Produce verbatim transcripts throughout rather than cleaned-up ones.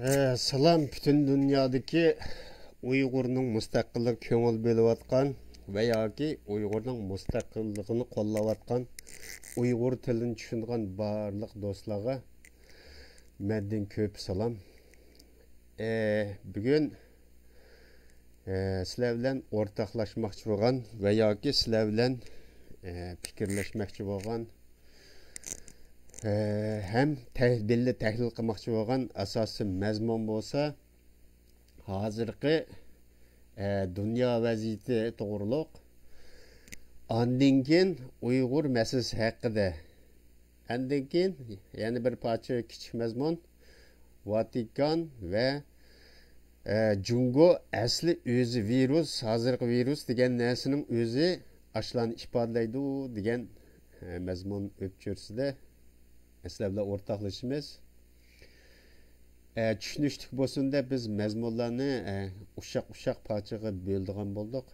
ئە، سالام پۈتۈن دۇنيادىكى ئۇيغۇرنىڭ مۇستەقىللىقىغا كۆڭۈل بۆلۈۋاتقان ۋە ياكى ئۇيغۇرنىڭ مۇستەقىللىقىنى قوللاۋاتقان ئۇيغۇر تىلىنى چۈشىنىدىغان بارلىق دوستلارغا مەندىن كۆپ سالام. ئە، بۈگۈن، ئە، سىلەر بىلەن ئورتاقلاشماقچى بولغان ۋە ياكى سىلەر بىلەن، ئە، پىكىرلەشمەكچى بولغان، ئە، ھەم تەھ-، بىللە تەھلىل قىلماقچى بولغان ئاساسىي مەزمۇن بولسا، ھازىرقى، ئە، دۇنيا ۋەزىيىتى توغرۇلۇق، ئاندىن كېيىن ئۇيغۇر مەسىلىسى ھەققىدە، ئاندىن كېيىن يەنە بىر پارچە كىچىك مەزمۇن، ۋاتىكان ۋە، ئە، جۇڭگو ئەسلى ئۆزى ۋىرۇس، ھازىرقى ۋىرۇس دېگەن نەرسىنىڭ ئۆزى ئاشۇلارنى ئىپادىلەيدۇ دېگەن، ئە، مەزمۇن ئۆپچۆرىسىدە سىلەر بىلەن ئورتاقلىشىمىز. ئە، چۈشىنىشلىك بولسۇن دەپ بىز مەزمۇنلارنى، ئە، ئۇششاق-ئۇششاق پارچىغا بۆلىدىغان بولدۇق.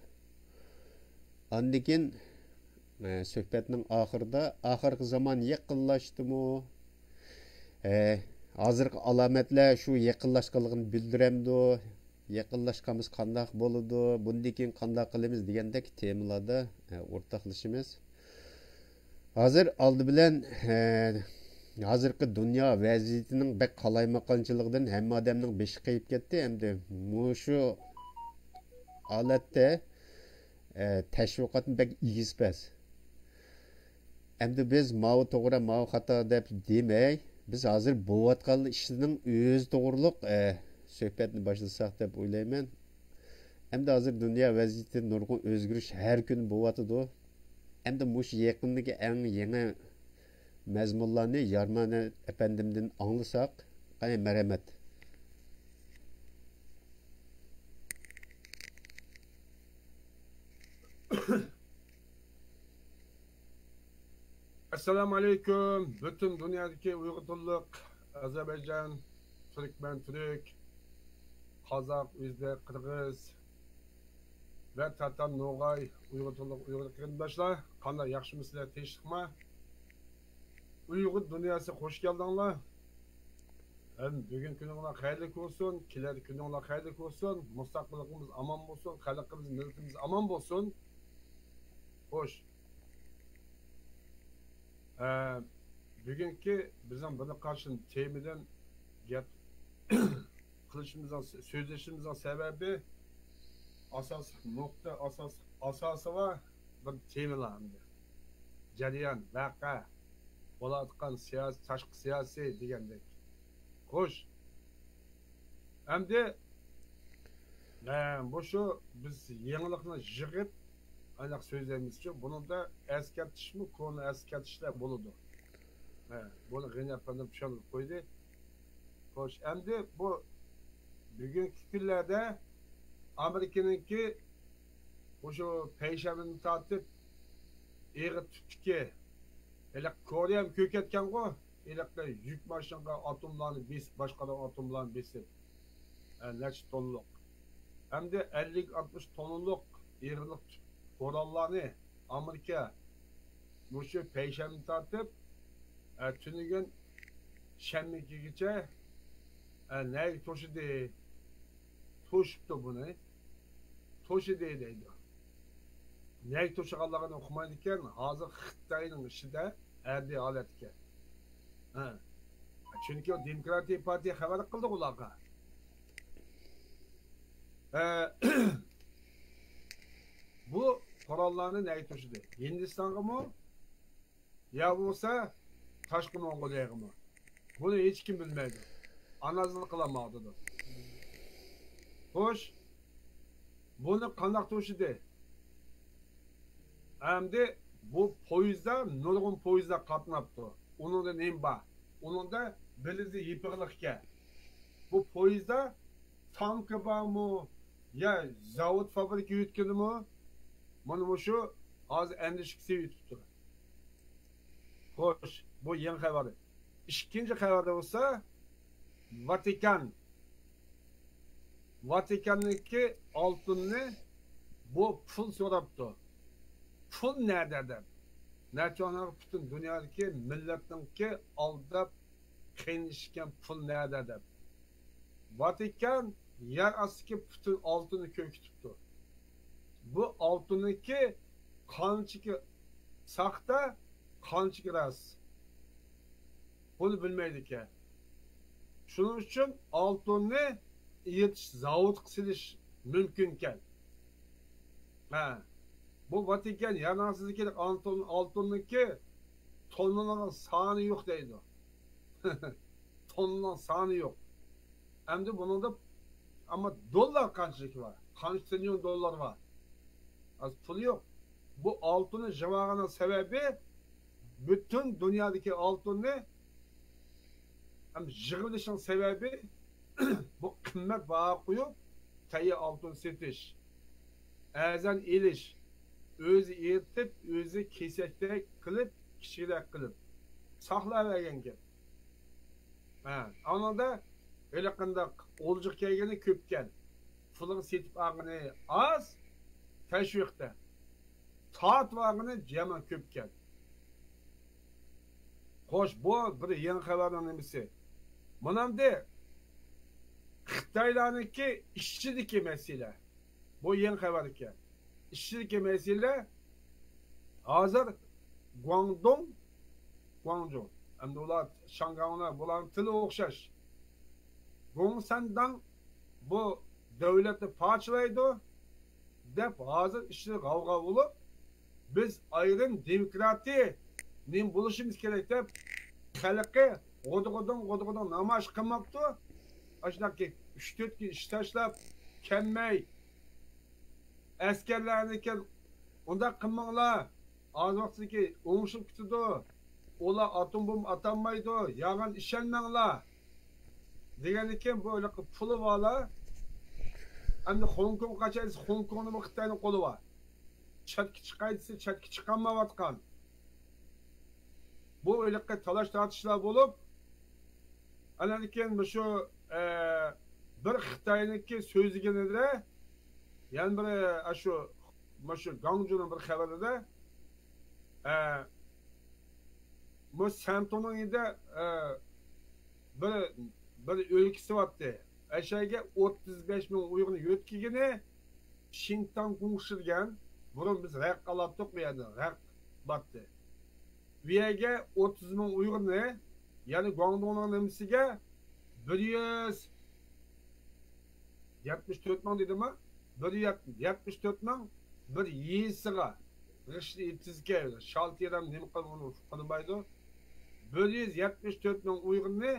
ئاندىن كېيىن، ئە، سۆھبەتنىڭ ئاخىرىدا «ئاخىرقى زامان يېقىنلاشتىمۇ؟ ئە، ھازىرقى ئالامەتلەر شۇ يېقىنلاشقانلىقىنى بىلدۈرەمدۇ؟ يېقىنلاشقانمىز قانداق بولىدۇ؟ بۇندىن كېيىن قانداق قىلىمىز؟» دېگەندەك تېمىلاردا، ئە، ئورتاقلىشىمىز. ھازىر ئالدى بىلەن، ئە، ھازىرقى دۇنيا ۋەزىيىتىنىڭ بەك قالايمىقانچىلىقىدىن ھەممە ئادەمنىڭ بېشى قېيىپ كەتتى. ئەمدى مۇشۇ ھالەتتە، ئە، تەشۋىقاتمۇ بەك ئېگىز-پەس. ئەمدى بىز ماۋۇ توغرا، ماۋۇ خاتا دەپ دېمەي، بىز ھازىر بولۇۋاتقان ئىشنىڭ ئۆزى توغرۇلۇق، ئە، سۆھبەتنى باشلىساق دەپ ئويلايمەن. ئەمدى ھازىر دۇنيا ۋەزىيىتى نۇرغۇن ئۆزگىرىش ھەر كۈنى بولۇۋاتىدۇ. ئەمدى مۇشۇ يېقىندىكى ئەڭ يېڭى مەزمۇنلارنى يارمانەت ئەپەندىمدىن ئاڭلىساق، قېنى، مەرھەمەت. ئەسسالامۇ ئەلەيكۇم، پۈتۈن دۇنيادىكى ئۇيغۇر تىللىق، ئەزەربەيجان، تۈركمەن، تۈرك، قازاق، ئۆزبېك، قىرغىز ۋە تاتار، نوغاي، ئۇيغۇر تىللىق ئۇيغۇر قېرىنداشلار، قانداق، ياخشىمۇسىلەر، تىنچلىقما؟ ئۇيغۇر دۇنياسى، خوش كەلدىڭلار. ھەم بۈگۈنكى كۈنۈڭلار خەيرلىك بولسۇن، كېلەر كۈنۈڭلار خەيرلىك بولسۇن، مۇستەقىللىقىمىز ئامان بولسۇن، خەلقىمىز، مىللىتىمىز ئامان بولسۇن. خوش. ئە، بۈگۈنكى بىزنىڭ بىر قانچە تېمىدىن گەپ قىلىشىمىزنىڭ، سۆزلىشىمىزنىڭ سەۋەبى، ئاساسلىق نۇقتا، ئاساسلىق ئاساسى بار بىر تېمىلار ئەمدى. جەريان، ۋەقە، بولۇۋاتقان سىياسىي، تاشقى سىياسىي دېگەندەك. خوش. ئەمدى، ئە، مۇشۇ بىز يېڭىلىقنى يىغىپ، ئانداق سۆزلەيمىزچۇ، بۇنىڭدا ئەسكەرتىشمۇ، كونا ئەسكەرتىشلەر بولىدۇ. ھە، بۇنى غېنى ئەپەندىم چۈشەندۈرۈپ قويدى. خوش، ئەمدى بۇ بۈگۈنكى كۈنلەردە ئامېرىكىنىڭكى مۇشۇ پەيشەنبىدىن تارتىپ ئېغىر تىپتىكى ھېلىقى كورېيەمۇ كۆكەتكەنغۇ، ھېلىقى يۈك ماشىنىغا ئاتوملارنى بېسىپ، باشقا ئاتوملارنى بېسىپ، ھە، نەچچە توننىلىق. ئەمدى ئەللىك ئاتمىش توننىلىق ئېغىرلىق قوراللارنى ئامېرىكا مۇشۇ پەيشەنبىدىن تارتىپ، ئە، تۈنۈگۈن شەنبىگىچە، ئە، نەگە توشىدى؟ توشۇپتۇ بۇنى. توشىدى دەيدۇ. نەگە توشىغانلىقىنى ئۇقمايدىكەن، ھازىر خىتاينىڭ ئىچىدە ھەربىي ھالەتكە. ھە. چۈنكى ئۇ دېموكراتىك پارتىيە خەۋەر قىلدى ئۇلارغا. ئە، بۇ قوراللارنى نەگە توشىدى؟ ھىندىستانغىمۇ؟ يا بولسا تاشقى موڭغۇلىيەگىمۇ؟ بۇنى ھېچكىم بىلمەيدۇ. ئانالىز قىلالمايدۇ. خوش، بۇنى قانداق توشىدى؟ ئەمدى بۇ پويىزدا، نۇرغۇن پويىزلار قاتناپتۇ. ئۇنىڭدا نېمە بار؟ ئۇنىڭدا بېلىزى يېپىقلىق ئىكەن. بۇ پويىزدا تانكا بارمۇ؟ يا زاۋۇت، فابرىكا يۆتكىدىمۇ؟ مانا مۇشۇ ھازىر ئەندىشىگە سېلىۋېتىپتۇ. خوش، بۇ يېڭى خەۋەر. ئىككىنچى خەۋەردە بولسا، ۋاتىكان. ۋاتىكاننىڭكى ئالتۇننى بۇ پۇل سوراپتۇ. پۇل نەدە دەپ. نەچچە پۈتۈن دۇنيادىكى مىللەتنىڭكى ئالداپ قىينىشىدىكەن، پۇل نەدە دەپ. ۋاتىكان يەر ئاستىدىكى پۈتۈن ئالتۇننى كۆركىتىپتۇ. بۇ ئالتۇننىڭكى قانچىكى ساختا، قانچىكى راست، بۇنى بىلمەيدىكەن. شۇنىڭ ئۈچۈن ئالتۇننى ئېرىتىش زاۋۇتىغا سېلىش مۇمكىنكەن. ھە، بۇ ۋاتىكان يەر ئاستىدىكى ئالتۇن، ئالتۇننىڭكى توننىنىڭ سانى يوق دەيدۇ. توننىنىڭ سانى يوق. ئەمدى بۇنىڭدا، ئەمما دوللار قانچىلىك بار؟ قانچە تىرىليون دوللار بار؟ ھازىر پۇل يوق. بۇ ئالتۇننى يىغىۋالغاننىڭ سەۋەبى، پۈتۈن دۇنيادىكى ئالتۇننى ھەم يىغىۋېلىشنىڭ سەۋەبى، بۇ قىممەت باھا قويۇپ، تەييار ئالتۇن سېتىش، ئەرزان ئېلىش، ئۆزى ئېرىتىپ، ئۆزى كېسەكتەك قىلىپ، كىچىكرەك قىلىپ ساقلاۋەرگەن گەپ. ھە، ئانىڭدا ھېلىقىنداق ئولجىغا كەلگىنى كۆپكەن. پۇلىغا سېتىپ ئالغىنى ئاز، تەشۋىقتە. تارتىپ ئالغىنى يامان كۆپكەن. خوش، بۇ بىر يېڭى خەۋەرنىڭ نېمىسى. مانا ئەمدى خىتايلارنىڭكى ئىچىدىكى مەسىلە. بۇ يېڭى خەۋەر ئىكەن. ئىچىدىكى مەسىلە ھازىر گۇاڭدۇڭ، گۇاڭجۇ. ئەمدى ئۇلار شاڭگاڭلار، بۇلارنىڭ تىلى ئوخشاش. گوڭسەنداڭ بۇ دۆلەتنى پارچىلايدۇ دەپ ھازىر ئىچىدە غەۋغا بولۇپ، بىز ئايرىم دېموكراتىيە نېمە بولۇشىمىز كېرەك دەپ خەلقى غودۇغۇدۇڭ، غودۇغۇدۇڭ نامايىش قىلماپتۇ. ئاشۇنداق ئۈچ تۆت كۈن ئىش تاشلاپ كەلمەي، ئەسكەرلەرنىكى ئۇنداق قىلماڭلار، ئاز ۋاقىتتىكى ئوڭشىلىپ كېتىدۇ، ئۇلار ئاتوم بومبا ئاتالمايدۇ، يالغان ئىشەنمەڭلار دېگەندىن كېيىن، بۇ ھېلىقى پۇلى بارلار ئەمدى خوڭكوڭغا قاچاي دېسە، خوڭكوڭنىمۇ خىتاينىڭ قولى بار. چەتكە چىقاي دېسە، چەتكە چىقالمايۋاتقان. بۇ ھېلىقى تالاش تارتىشلار بولۇپ، ئاندىن كېيىن مۇشۇ، ئە، بىر خىتاينىڭكى سۆزلىگىنىدە، يەنە بىر، ئە، شۇ، مۇشۇ گاڭجۇنىڭ بىر خەۋىرىدە، ئە، مۇ سەنتۇنىڭ ئىدە، ئە، بىر، بىر ئۆلكىسى بارتتى. ئەشەگە ئوتتۇز بەش مىڭ ئۇيغۇرنى يۆتكىگىنى شىنتاڭ گۇڭشى دېگەن، بۇرۇن بىز رەق ئالاتتۇق بۇ يەردىن، رەق بارتتى. بۇ يەرگە ئوتتۇز مىڭ ئۇيغۇرنى، يەنى گۇاڭدۇڭنىڭ نېمىسىگە بىر يۈز يەتمىش تۆت مىڭ دېدىما؟ بىر يۈز يەتمىش تۆت مىڭ بىر يېزىسىغا غىشنى ئېتىزگە، شالتىرام نېمە قىلىپ ئۇنى قىلمايدۇ. بىر يۈز يەتمىش تۆت مىڭ ئۇيغۇرنى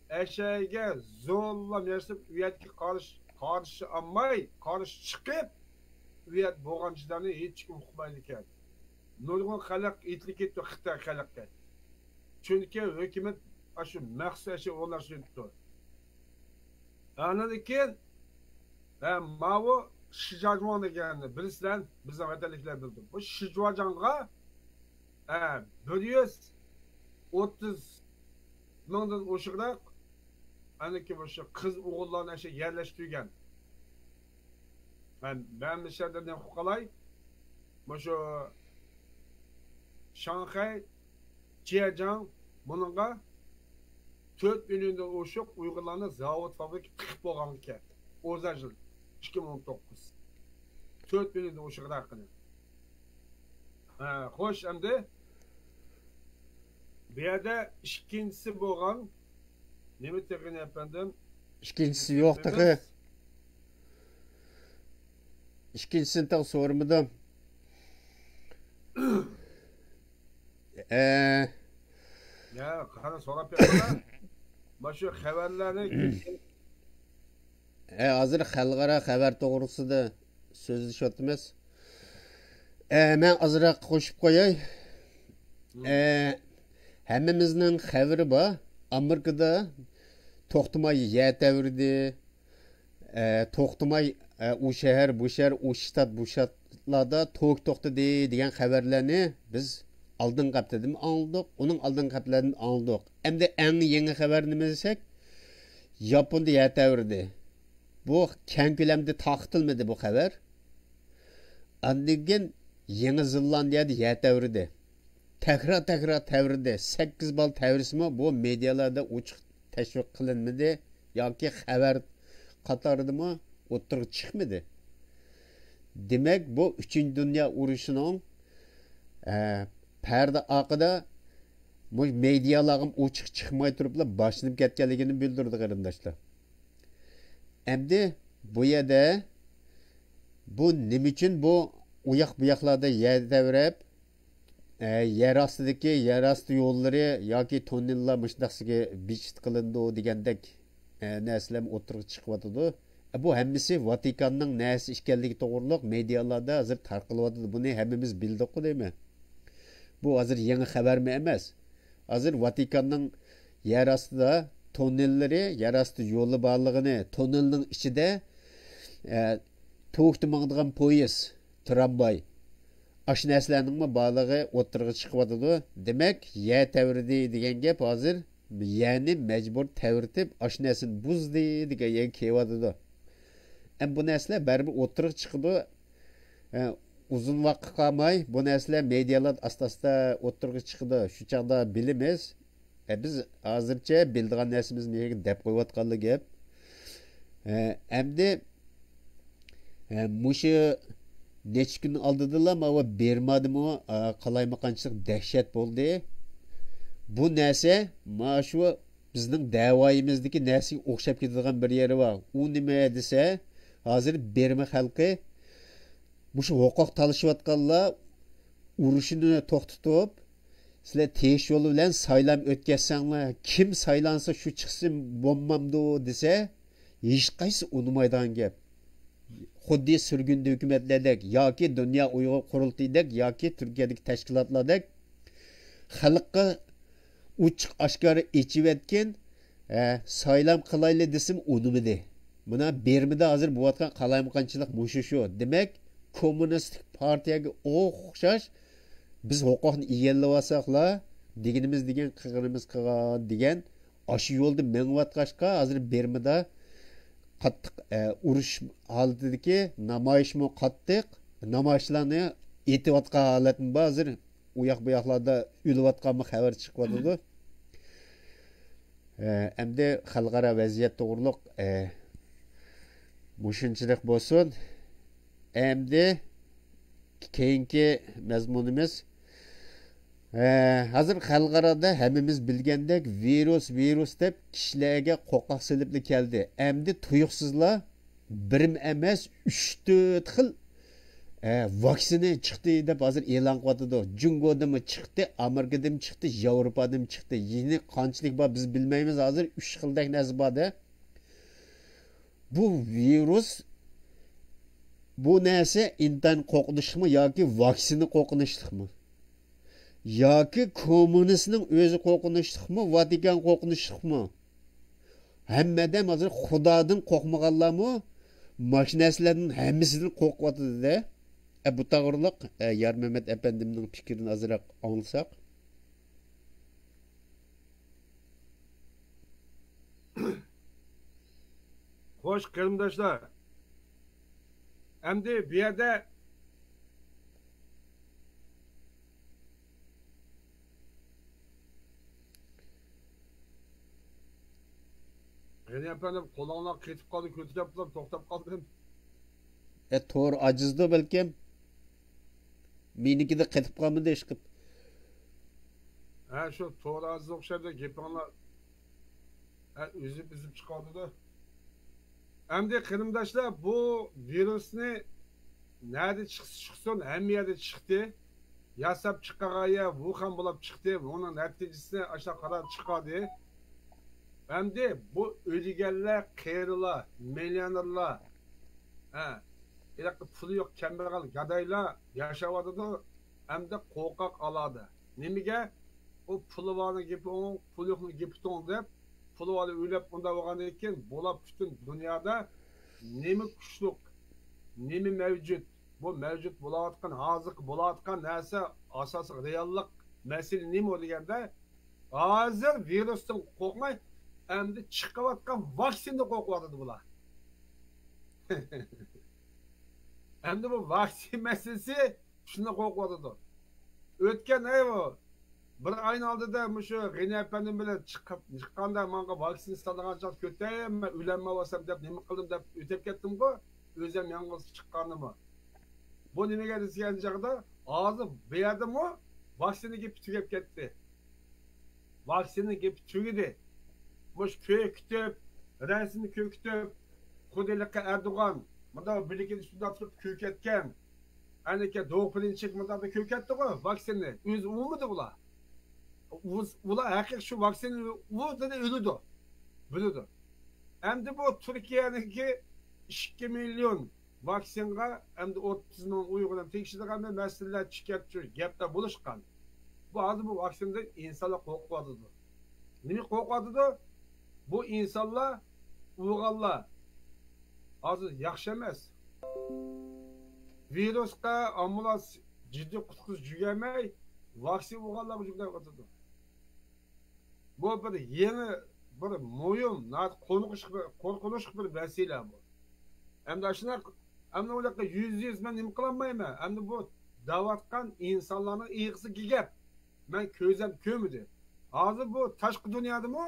ئەشەگە زورلاپ ياشىتىپ، ئۇ يەردىكى قارشى، قارشى ئالماي، قارشى چىقىپ، ئۇ يەردە بولغان ئىشلارنى ھېچكىم ئۇقمايدىكەن. نۇرغۇن خەلق ئېتىلىپ كېتىپتۇ خىتاي خەلقى. چۈنكى ھۆكۈمەت ئاشۇ مەخسۇس ئەشە ئورۇنلاشتۇرۇپتۇ. ئاندىن كېيىن، ھە، ماۋۇ شىجاجۇاڭ دېگەننى بىلىسىلەر، بىزنىڭ ۋەتەنلىكلەر بىلىدۇ. بۇ شىجۇاجاڭغا، ھە، بىر يۈز ئوتتۇز مىڭدىن ئوشۇقراق، ئاندىن كېيىن مۇشۇ قىز ئوغۇللارنى ئاشۇ يەرلەشتۈرگەن. مەن، مەن مۇشۇ يەردىن ئوقۇپ قالاي. مۇشۇ شاڭخەي، جيەجياڭ، بۇنىڭغا تۆت مىليوندىن ئوشۇق ئۇيغۇرلارنى زاۋۇت، فابرىكا تىقىپ بولغان ئىكەن. ئوزا يىل ئىككى مىڭ ئون توققۇز. تۆت مىليوندىن ئوشۇقراقىنى. ھە، خوش، ئەمدى بۇ يەردە ئىككىنچىسى بولغان نېمە تېخى ئەپەندىم؟ ئىككىنچىسى يوق تېخى. ئىككىنچىسىنى تېخى سورىمىدىم. ئە، يا، قارا، سوراپ بېقىڭلار. مانا شۇ خەۋەرلەرنى. ئە، ھازىر خەلقئارا خەۋەر توغرىسىدا سۆزلىشىۋاتىمىز. ئە، مەن ئازراق قوشۇپ قوياي. ئە، ھەممىمىزنىڭ خەۋىرى بار. ئامېرىكىدا توختىماي يەر تەۋرىدى. ئە، توختىماي، ئە، ئۇ شەھەر، بۇ شەھەر، ئۇ شتات، بۇ شتاتلاردا توك توختىدى دېگەن خەۋەرلەرنى بىز ئالدىنقى ھەپتىدىمۇ ئاڭلىدۇق، ئۇنىڭ ئالدىنقى ھەپتىلەردىن ئاڭلىدۇق. ئەمدى ئەڭ يېڭى خەۋەر نېمە دېسەك، ياپوندا يەر تەۋرىدى. بۇ كەڭ كۆلەمدە تارقىتىلمىدى بۇ خەۋەر. ئاندىن كېيىن يېڭى زېلاندىيەدە يەر تەۋرىدى. تەكرار، تەكرار تەۋرىدى. سەككىز بال تەۋرىسىمۇ بۇ مېدىيالاردا ئوچۇق تەشۋىق قىلىنمىدى ياكى خەۋەر قاتارىدىمۇ ئوتتۇرىغا چىقمىدى. دېمەك، بۇ ئۈچىنچى دۇنيا ئۇرۇشىنىڭ، ئە، پەردە ئارقىدا مۇ-، مېدىيالارغا ئوچۇق چىقماي تۇرۇپلا باشلىنىپ كەتكەنلىكىنى بىلدۈرىدۇ، قېرىنداشلار. ئەمدى بۇ يەردە بۇ نېمە ئۈچۈن بۇ ئۇياق بۇياقلاردا يەر تەۋرەپ، ئە، يەر ئاستىدىكى، يەر ئاستى يوللىرى ياكى توننېللار مۇشۇنداقسىگە بېجىت قىلىنىدۇ دېگەندەك، ئە، نەرسىلەرمۇ ئوتتۇرىغا چىقىۋاتىدۇ. ئە، بۇ ھەممىسى ۋاتىكاننىڭ نەرسە ئىكەنلىكى توغرۇلۇق مېدىيالاردا ھازىر تارقىلىۋاتىدۇ. بۇنى ھەممىمىز بىلدۇققۇ دەيمەن. بۇ ھازىر يېڭى خەۋەرمۇ ئەمەس. ھازىر ۋاتىكاننىڭ يەر ئاستىدا توننېللىرى، يەر ئاستى يولى بارلىقىنى، توننېلنىڭ ئىچىدە، ئە، توكتا ماڭىدىغان پويىز، ترامۋاي، ئاشۇ نەرسىلەرنىڭمۇ بارلىقى ئوتتۇرىغا چىقىۋاتىدۇ. دېمەك، يەر تەۋرىدى دېگەن گەپ ھازىر يەرنى مەجبۇر تەۋرىتىپ، ئاشۇ نەرسىنى بۇزدى دېگەن يەرگە كېلىۋاتىدۇ. ئەمما بۇ نەرسىلەر بەرىبىر ئوتتۇرىغا چىقىدۇ. ئە، ئۇزۇن ۋاقىت قالماي بۇ نەرسىلەر مېدىيالاردا ئاستا-ئاستا ئوتتۇرىغا چىقىدۇ. شۇ چاغدا بىلىمىز. ئە، بىز ھازىرچە بىلىدىغان نەرسىمىزنى يەرگە دەپ قويۇۋاتقانلا گەپ. ئە، ئەمدى، ئە، مۇشۇ نەچچە كۈن ئالدىدىلا ماۋۇ بىرمادىمۇ، ئە، قالايمىقانچىلىق دەھشەت بولدى. بۇ نەرسە مانا شۇ بىزنىڭ دەۋايىمىزدىكى نەرسىگە ئوخشاپ كېتىدىغان بىر يېرى بار. ئۇ نېمە دېسە، ھازىر بىرما خەلقى مۇشۇ ھوقۇق تالىشىۋاتقانلار ئۇرۇشىنى توختىتىپ، سىلەر تىنچ يول بىلەن سايلام ئۆتكەزسەڭلار، كىم سايلانسا شۇ چىقسۇن بولمامدۇ دېسە، ھېچقايسىسى ئۇنىمايدىغان گەپ. خۇددى سۈرگۈندە ھۆكۈمەتلەردەك ياكى دۇنيا ئۇيغۇر قۇرۇلتىيىدەك ياكى تۈركىيەدىكى تەشكىلاتلاردەك خەلققە ئوچۇق ئاشكارا ئېچىۋەتكىن، ھە، سايلام قىلايلى دېسىمۇ ئۇنىمىدى. مانا بىرمىدا ھازىر بولۇۋاتقان قالايمىقانچىلىق مۇشۇ شۇ. دېمەك، كوممۇنىستىك پارتىيەگە ئوخشاش بىز ھوقۇقنى ئىگىلىۋالساقلا، دېگىنىمىز دېگەن، قىلغىنىمىز قىلغان دېگەن ئاشۇ يولدا مېڭىۋاتقاچقا، ھازىر بىرمىدا قاتتىق، ئە، ئۇرۇش ھالىتىدىكى نامايىشمۇ قاتتىق، نامايىشلارنى ئېتىۋاتقان ھالەتمۇ بار. ھازىر ئۇياق بۇياقلاردا ئۆلۈۋاتقانمۇ خەۋەر چىقىۋاتىدۇ. ئە، ئەمدى خەلقئارا ۋەزىيەت توغرۇلۇق، ئە، مۇشۇنچىلىك بولسۇن. ئەمدى كېيىنكى مەزمۇنىمىز، ئە، ھازىر خەلقئارادا ھەممىمىز بىلگەندەك ۋىرۇس، ۋىرۇس دەپ كىشىلەرگە قورقاق سېلىپلا كەلدى. ئەمدى تۇيۇقسىزلا بىرمۇ ئەمەس، ئۈچ تۆت خىل، ئە، ۋاكسىنا چىقتى دەپ ھازىر ئېلان قىلىۋاتىدۇ. جۇڭگودىمۇ چىقتى، ئامېرىكىدىمۇ چىقتى، ياۋروپادىمۇ چىقتى. يەنە قانچىلىك بار بىز بىلمەيمىز ھازىر. ئۈچ خىلدەك نەرسە بار-دە. بۇ ۋىرۇس، بۇ نەرسە ئىنتايىن قورقۇنچلۇقمۇ ياكى ۋاكسىنا قورقۇنچلۇقمۇ؟ ياكى كوممۇنىستنىڭ ئۆزى قورقۇنچلۇقمۇ، ۋاتىكان قورقۇنچلۇقمۇ؟ ھەممە ئادەم ھازىر خۇدادىن قورقمىغانلارمۇ ماشۇ نەرسىلەرنىڭ ھەممىسىدىن قورقۇۋاتىدۇ-دە. ئە، بۇ توغرۇلۇق، ئە، يارمەمەت ئەپەندىمنىڭ پىكرىنى ئازراق ئاڭلىساق. خوش، قېرىنداشلار. ئەمدى بۇ يەردە غېنى ئەپەندىم، قولۇڭلار قېتىپ قالدى، كۆتۈرۈپ توختاپ قالدىم. ئە، تور ئاجىزدۇ بەلكىم. مېنىڭكىدە قېتىپ قالمىدى، ئىشقىلىپ. ھە، شۇ تور ئاجىز ئوخشايدۇ، گېپىڭلار. ھە، ئۈزۈپ-ئۈزۈپ چىقىۋاتىدۇ. ئەمدى قېرىنداشلار، بۇ ۋىرۇسنى نەدە چىقسا چىقسۇن، ھەممە يەردە چىقتى. ياساپ چىقارغان يەر ۋۇخەن بولۇپ چىقتى. بۇنىڭ نەتىجىسىنى ئاشۇنداق قارار چىقاردى. ئەمدى بۇ ئۆلگەنلەر، قېرىلار، مىليونېرلار، ھە، ھېلىقى پۇلى يوق كەمبەغەل گادايلار ياشاۋاتىدۇ. ئەمدى قورقاق ئالادا. نېمىگە؟ ئۇ پۇلى بارنىڭ گېپى ئوڭ، پۇلى يوقنىڭ گېپى توڭ دەپ، پۇلى بارلار ئۆيلەپ ئۇنداق بولغاندىن كېيىن، بۇلار پۈتۈن دۇنيادا نېمە كۈچلۈك، نېمە مەۋجۇت، بۇ مەۋجۇت بولۇۋاتقان، ھازىرقى بولۇۋاتقان نەرسە ئاساسلىق رېئاللىق مەسىلە نېمە دېگەندە، ھازىر ۋىرۇستىن قورقماي، ئەمدى چىقىۋاتقان ۋاكسىندىن قورقۇۋاتىدۇ بۇلار. ئەمدى بۇ ۋاكسىن مەسىلىسى شۇنداق قورقۇۋاتىدۇ. ئۆتكەن ئەي بۇ بىر ئاينىڭ ئالدىدا مۇشۇ غېنى ئەپەندىم بىلەن چىقىپ، چىققاندا ماڭا ۋاكسىنا سالىدىغان چاغ كۆتەيمەن، ئۆلەلمەيۋاتسام دەپ نېمە قىلدىم دەپ ئۆتۈپ كەتتىمغۇ. ئۆزۈم يالغۇز چىققانىمۇ. بۇ نېمىگە دېگەن چاغدا، ھازىر بۇ يەردىمۇ ۋاكسىنا گېپى تۈگەپ كەتتى. ۋاكسىنا گېپى تۈگىدى. مۇشۇ كۆركۈتۈپ، رەسىمنى كۆركۈتۈپ، خۇددى ھېلىقى ئەردوغان مۇنداق بىلىكىنى شۇنداق تۇتۇپ كۆركەتكەن. ئەنىكى دوپىلىنچىك مۇنداق بىر كۆركەتتىغۇ ۋاكسىنىنى. ئۆزى ئۇرمىدى ئۇلار. ئۇلار ھەقىقىي شۇ ۋاكسىنىنى ئۇردى، ئۆلىدۇ. بىلىدۇ. ئەمدى بۇ تۈركىيەنىڭكى ئىككى مىليون ۋاكسىنغا ئەمدى ئوتتۇز مىڭ ئۇيغۇرنى تېگىشىدىغان بىر مەسىلىلەر چىقىپ، شۇ گەپلەر بولۇشقان. بۇ ھازىر بۇ ۋاكسىندىن ئىنسانلار قورقۇۋاتىدۇ. نېمە قورقۇۋاتىدۇ؟ بۇ ئىنسانلار ئۇرغانلار ھازىر ياخشى ئەمەس. ۋىرۇسقا ئامبۇلانس جىددىي قۇتقۇزۇش يۈگەلمەي، ۋاكسىن ئۇرغانلارغا يۈگەلمەيۋاتىدۇ. بۇ بىر يېڭى، بىر مۇھىم، ناھايىتى قورقۇنچلۇق بىر، قورقۇنچلۇق بىر مەسىلە بۇ. ئەمدى ئاشۇنداق، ئەمدى ئۇنداقتا يۈز يۈز مەن نېمە قىلالمايمەن؟ ئەمدى بۇ دەۋاتقان ئىنسانلارنىڭ ئېغىزىدىكى گەپ. مەن كۆزۈم كۆرمىدى. ھازىر بۇ تاشقى دۇنيادىمۇ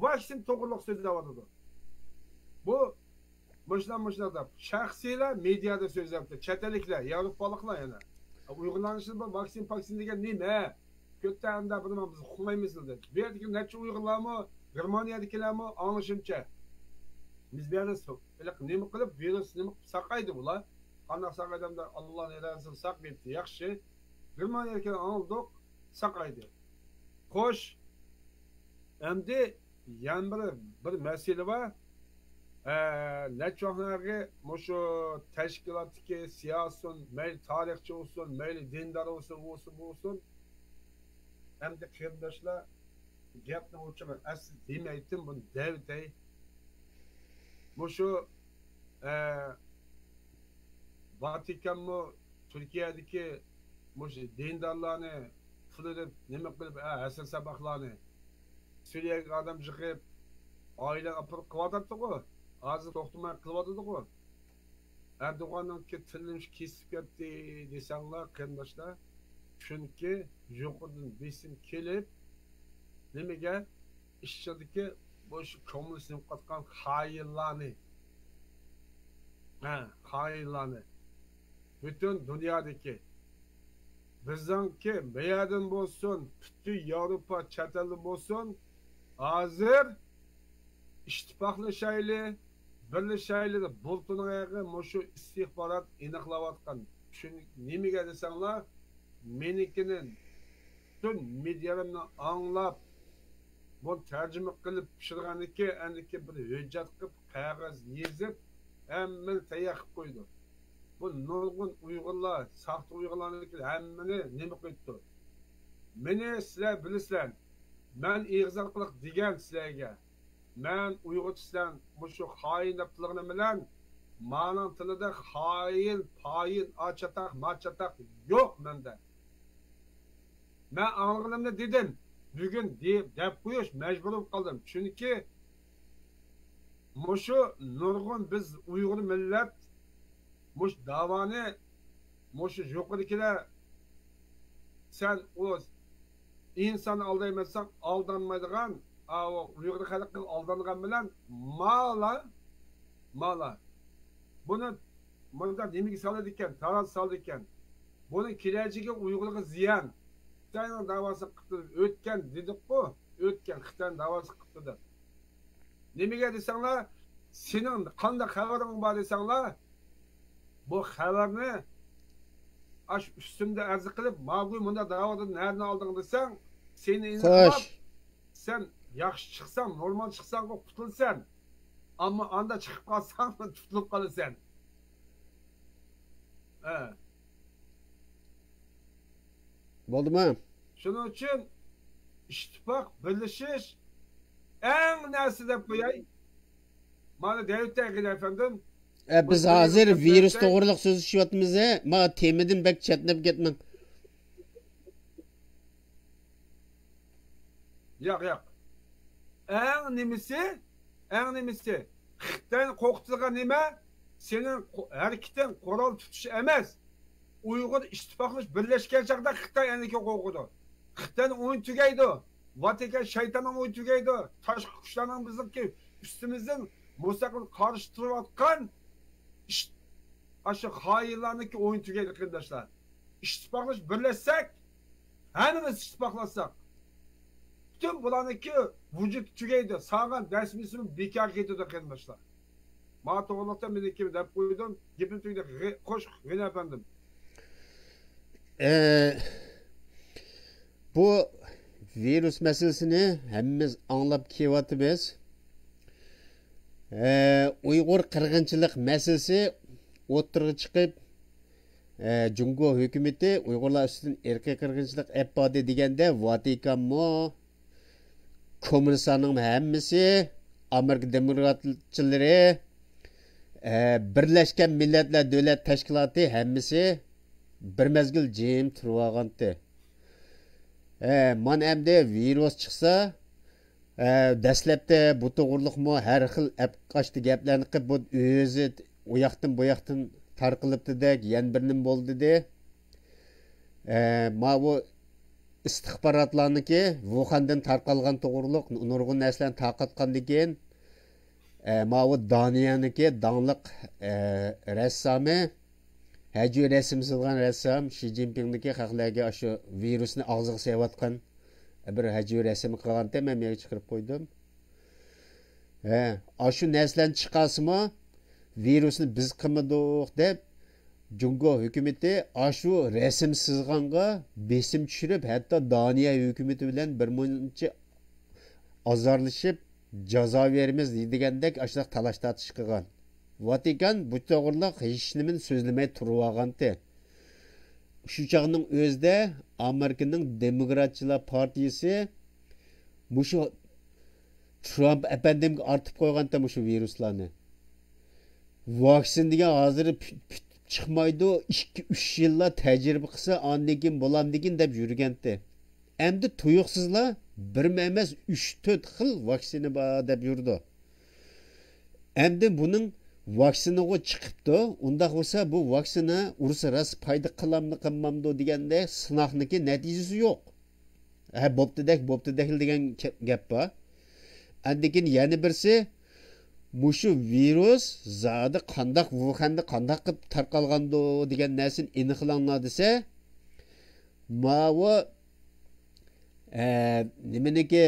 ۋاكسىن توغرىلىق سۆزلەۋاتىدۇ. بۇ مۇشۇنداق، مۇشۇنداق دەپ، شەخسىيلەر مېدىيادا سۆزلەپتۇ، چەت ئەللىكلەر، ياۋروپالىقلار يەنە. ئۇيغۇرلارنىڭ ئىچىدە بۇ ۋاكسىن، پاكسىن دېگەن نېمە؟ كۆتتە ئەمدى بۇنى بىز ئۇقمايمىز دېدى. بۇ يەردىكى نەچچە ئۇيغۇرلارمۇ، گېرمانىيەدىكىلەرمۇ ئاڭلىشىمچە، بىز بۇ يەردە سو-، ھېلىقى نېمە قىلىپ، ۋىرۇس نېمە قىلىپ ساقايدى بۇلار. قانداق ساقايدۇ دېسە، ئاللانىڭ ئىرادىسى بىلەن ساقىيىپتۇ. ياخشى. گېرمانىيەدىكىلەرنى ئاڭلىدۇق، ساقايدى. خوش. ئەمدى يەنە بىر، بىر مەسىلە بار. ئە، نەچچە ۋاقىتلارغا مۇشۇ تەشكىلاتتىكى سىياسىيون، مەيلى تارىخچى بولسۇن، مەيلى دىندار بولسۇن، بولسۇن، بولسۇن. ئەمدى قېرىنداشلار، گەپنىڭ ئوچۇقى ئەسلى دېمەيتتىم، بۇنى دەۋېتەي. مۇشۇ، ئە، ۋاتىكانمۇ تۈركىيەدىكى مۇشۇ دىندارلارنى پۇل ئېلىپ، نېمە قىلىپ، ئە، ھەسەل ساباقلارنى سۈرىيەگە ئادەم جىقىپ، ئائىلە ئاپىرىپ قىلىۋاتاتتىغۇ. ھازىر توختىماي قىلىۋاتىدىغۇ. ئەردوغاننىڭكى تىلىنى كېسىپ كەتتى دېسەڭلار، قېرىنداشلار. چۈنكى يۇقىرىدىن بېسىم كېلىپ، نېمىگە؟ ئىچىدىكى بۇ شۇ كۆڭلىنى سىنىپ قاتقان خائىنلارنى، ھە، خائىنلارنى، پۈتۈن دۇنيادىكى، بىزنىڭكى بۇ يەردىن بولسۇن، پۈتۈن ياۋروپا چەت ئەلدىن بولسۇن، ھازىر ئىتتىپاقلىشايلى، بىرلىشەيلى دەپ بۇلتۇرنىڭ ئايىغى مۇشۇ ئىستىخبارات ئېنىقلاۋاتقان. چۈنكى نېمىگە دېسەڭلار، مېنىڭكىنى پۈتۈن مېدىيالىرىمنى ئاڭلاپ، بۇنى تەرجىمە قىلىپ پىشۇرغاندىكى، ئەندىكى بىر ھۆججەت قىلىپ، قەغەز يېزىپ، ھەممىنى تەييار قىلىپ قويدۇ. بۇ نۇرغۇن ئۇيغۇرلار، ساختا ئۇيغۇرلارنىڭكى ھەممىنى نېمە قىلىپتۇ. مېنى سىلەر بىلىسىلەر. مەن ئېغىز ئارقىلىق دېگەن سىلەرگە. مەن ئۇيغۇرچە سىلەر مۇشۇ خائىن دەپ تىللىغىنىم بىلەن، مانىڭ تىلىدا خائىن، پايىن، ئاچاتاق، ماچاتاق يوق مەندە. مەن ئاڭلىغىنىمنى دېدىم. بۈگۈن دېيىپ، دەپ قويۇش مەجبۇر بولۇپ قالدىم. چۈنكى مۇشۇ نۇرغۇن بىز ئۇيغۇر مىللەت مۇشۇ داۋانى، مۇشۇ يۇقىرىدىكىلەر، سەن ئۇ ئىنساننى ئالدايمەنسەڭ، ئالدانمايدىغان، ئاۋۇ ئۇيغۇر خەلقى ئالدانغان بىلەن مالا، مالا. بۇنى مۇنداق نېمىگە سالىدىكەن، تارازا سالىدىكەن. بۇنىڭ كېلەچىكى ئۇيغۇرغا زىيان. خىتاينىڭ داۋاسىنى قىپتۇ، ئۆتكەن دېدۇققۇ، ئۆتكەن خىتاينىڭ داۋاسىنى قىپتۇ دەپ. نېمىگە دېسەڭلار، سېنىڭ قانداق خەۋىرىڭ بار دېسەڭلار، بۇ خەۋەرنى ئاش ئۈستۈمدە ئەرز قىلىپ، ماگۇي مۇنداق داۋادىن نەدىن ئالدىڭ دېسەڭ، سېنى ئېنىقلاپ، خوش. سەن ياخشى چىقساڭ، نورمال چىقساڭغۇ قۇتۇلىسەن. ئەمما ئاندا چىقىپ قالساڭ، تۇتۇلۇپ قالىسەن. ھە. بولدىمۇ؟ شۇنىڭ ئۈچۈن ئىتتىپاق، بىرلىشىش ئەڭ نەرسە دەپ قوياي. مانا دەۋىت تەگىن ئەپەندىم. ئە، بىز ھازىر ۋىرۇس توغرىلىق سۆزلىشىۋاتىمىز، ھە؟ ما تېمىدىن بەك چەتنەپ كەتمەڭ. ياق، ياق. ئەڭ نېمىسى، ئەڭ نېمىسى، خىتاينى قورقۇتىدىغان نېمە؟ سېنىڭ قو-، ھەرىكىتىڭ قورال تۇتۇش ئەمەس. ئۇيغۇر ئىتتىپاقلىشىپ بىرلەشكەن چاغدا خىتاي ئەنىكى قورقىدۇ. خىتاينىڭ ئويۇنى تۈگەيدۇ. ۋاتىكان شەيتاننىڭ ئويۇنى تۈگەيدۇ. تاشقى كۈچلەرنىڭ بىزنىڭكى ئۈستىمىزدىن مۇستەقىل قارشى تۇرۇۋاتقان ئىش، ئاشۇ خائىنلارنىڭكى ئويۇنى تۈگەيدۇ، قېرىنداشلار. ئىتتىپاقلىشىپ بىرلەشسەك، ھەممىمىز ئىتتىپاقلاشساق، پۈتۈن بۇلارنىڭكى ۋۇجۇدى تۈگەيدۇ. ساغان دەسمىسىمۇ بىكار كېتىدۇ، قېرىنداشلار. ماڭا توغرىلىقتا مېنىڭكى دەپ قويدۇم. گېپىم تۈگىدى. غې-، خوش، غېنى ئەپەندىم. ئە، بۇ ۋىرۇس مەسىلىسىنى ھەممىمىز ئاڭلاپ كېلىۋاتىمىز. ئە، ئۇيغۇر قىرغىنچىلىق مەسىلىسى ئوتتۇرىغا چىقىپ، ئە، جۇڭگو ھۆكۈمىتى ئۇيغۇرلار ئۈستىدىن ئىرقىي قىرغىنچىلىق ئېلىپ باردى دېگەندە، ۋاتىكانمۇ، كوممۇنىستلارنىڭ ھەممىسى، ئامېرىكا دېموكراتچىلىرى، ئە، بىرلەشكەن مىللەتلەر دۆلەت تەشكىلاتى ھەممىسى بىر مەزگىل جىم تۇرۇۋالغانتى. ئە، مانا ئەمدى ۋىرۇس چىقسا، ئە، دەسلەپتە بۇ توغرىلىقمۇ ھەر خىل ئەپقاچتى گەپلەرنى قىلىپ، بۇ ئۆزى ئۇ ياقتىن بۇ ياقتىن تارقىلىپتىدەك، يەنە بىر نېمە بولدى دېدى. ئە، ماۋۇ ئىستىخباراتلارنىڭكى ۋۇخەندىن تارقالغان توغرۇلۇق نۇرغۇن نەرسىلەرنى تارقاتقاندىن كېيىن، ئە، ماۋۇ دانىيەنىڭكى داڭلىق، ئە، رەسسامى، ھەجۋىي رەسىم سىزغان رەسسام شى جىنپىڭنىڭكى خەقلەرگە ئاشۇ ۋىرۇسنى ئاغزىغا سېلىۋاتقان بىر ھەجۋىي رەسىم قىلغانتى، مەن يەرگە چىقىرىپ قويدۇم. ھە، ئاشۇ نەرسىلەرنى چىقارسىمۇ، ۋىرۇسنى بىز قىلمىدۇق دەپ، جۇڭگو ھۆكۈمىتى ئاشۇ رەسىم سىزغانغا بېسىم چۈشۈرۈپ، ھەتتا دانىيە ھۆكۈمىتى بىلەن بىر مۇنچە ئازارلىشىپ، جازا بېرىمىز دېگەندەك ئاشۇنداق تالاش-تارتىش قىلغان. ۋاتىكان بۇ توغرىلىق ھېچنېمىنى سۆزلىمەي تۇرۇۋالغانتى. شۇ چاغنىڭ ئۆزىدە ئامېرىكىنىڭ دېموكراتچىلار پارتىيىسى مۇشۇ ترامپ ئەپەندىمگە ئارتىپ قويغانتى مۇشۇ ۋىرۇسلارنى. ۋاكسىن دېگەن ھازىر پۈت-، پۈتۈپ چىقمايدۇ، ئىككى، ئۈچ يىللا تەجرىبە قىلسا، ئاندىن كېيىن بولامدىكىن دەپ يۈرگەنتى. ئەمدى تۇيۇقسىزلا بىرمۇ ئەمەس، ئۈچ، تۆت خىل ۋاكسىنا بار دەپ يۈرىدۇ. ئەمدى بۇنىڭ ۋاكسىنىغۇ چىقىپتۇ. ئۇنداق بولسا، بۇ ۋاكسىنا ئۇرسا راست پايدا قىلامدۇ، قىلمامدۇ دېگەندە، سىناقنىڭكى نەتىجىسى يوق. ھە، بوپتىدەك، بوپتىدەكلا دېگەن كە-، گەپ بار. ئاندىن كېيىن يەنە بىرسى، مۇشۇ ۋىرۇس زادى قانداق، ۋۇخەندە قانداق قىلىپ تارقالغاندۇ دېگەن نەرسىنى ئېنىقلاڭلار دېسە، ماۋۇ، ئە، نېمىنىكى،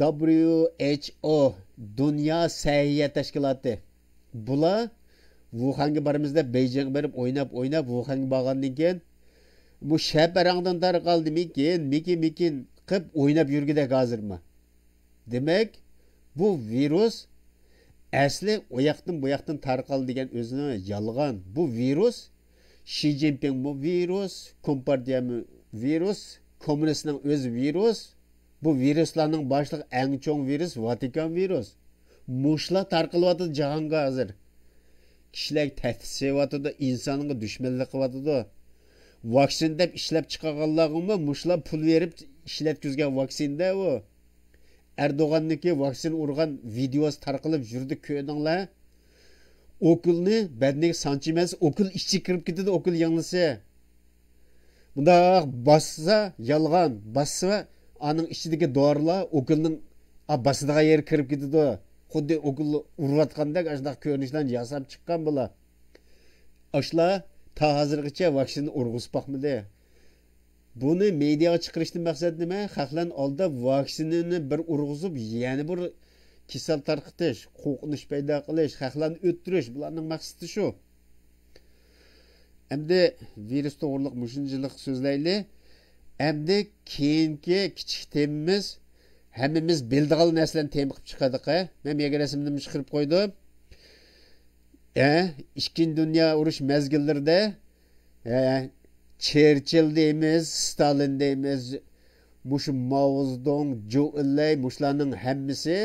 دابليۇ ئېچ ئو، دۇنيا سەھىيە تەشكىلاتى. بۇلار ۋۇخەنگە بارىمىز دەپ، بېيجىڭغا بېرىپ ئويناپ، ئويناپ، ۋۇخەنگە بارغاندىن كېيىن، بۇ شەپەرەڭدىن تارقالدىمىكىن، مىكىن، مىكىن قىپ ئويناپ يۈرگۈدەك ھازىرمۇ. دېمەك، بۇ ۋىرۇس ئەسلى ئۇ ياقتىن، بۇ ياقتىن تارقالدى دېگەن ئۆزىنىڭ يالغان. بۇ ۋىرۇس، شى جىنپىڭمۇ ۋىرۇس، كومپارتىيەمۇ ۋىرۇس، كوممۇنىستنىڭ ئۆزى ۋىرۇس. بۇ ۋىرۇسلارنىڭ باشلىقى ئەڭ چوڭ ۋىرۇس ۋاتىكان ۋىرۇس. مۇشۇلار تارقىلىۋاتىدۇ جاھانغا ھازىر. كىشىلەرگە تەھدىت سېلىۋاتىدۇ، ئىنسانغا دۈشمەنلىك قىلىۋاتىدۇ. ۋاكسىنا دەپ ئىشلەپ چىقارغانلارغىمۇ مۇشۇلار پۇل بېرىپ ئىشلەتكۈزگەن ۋاكسىنىدە ئۇ. ئەردوغاننىڭكى ۋاكسىنا ئۇرغان ۋىدېئوسى تارقىلىپ يۈردى، كۆردۈڭلار. ئوكۇلنى بەدىنىگە سانچىمەس، ئوكۇل ئىچىگە كىرىپ كېتىدۇ، ئوكۇل يىڭنىسى. مۇنداق باسسا يالغان، باسسا ئانىڭ ئىچىدىكى دورىلار ئوكۇلنىڭ، ئا، باسىدىغان يېرىگە كىرىپ كېتىدۇ. خۇددى ئوكۇل ئۇرۇۋاتقاندەك ئاشۇنداق كۆرۈنۈشلەرنى ياساپ چىققان بۇلار. ئاشۇلار تا ھازىرغىچە ۋاكسىنا ئۇرغۇزۇپ باقمىدى. بۇنى مېدىياغا چىقىرىشتىن مەقسەت نېمە؟ خەقلەرنى ئالداپ، ۋاكسىنىنى بىر ئۇرغۇزۇپ، يەنە بىر كېسەل تارقىتىش، قورقۇنچ پەيدا قىلىش، خەقلەرنى ئۆلتۈرۈش، بۇلارنىڭ مەقسىتى شۇ. ئەمدى ۋىرۇس توغرىلىق مۇشۇنچىلىك سۆزلەيلى. ئەمدى كېيىنكى كىچىك تېمىمىز، ھەممىمىز بىلىدىغان نەرسىلەرنى تېما قىلىپ چىقايلى. مەن يەنە رەسىمدىن چىقىرىپ قويدۇم. ئە، ئىككىنچى دۇنيا ئۇرۇش مەزگىللىرىدە، ئە، چېرچىل دەيمىز، ستالىن دەيمىز، مۇشۇ ماۋزېدۇڭ، جۇ ئېنلەي، مۇشۇلارنىڭ ھەممىسى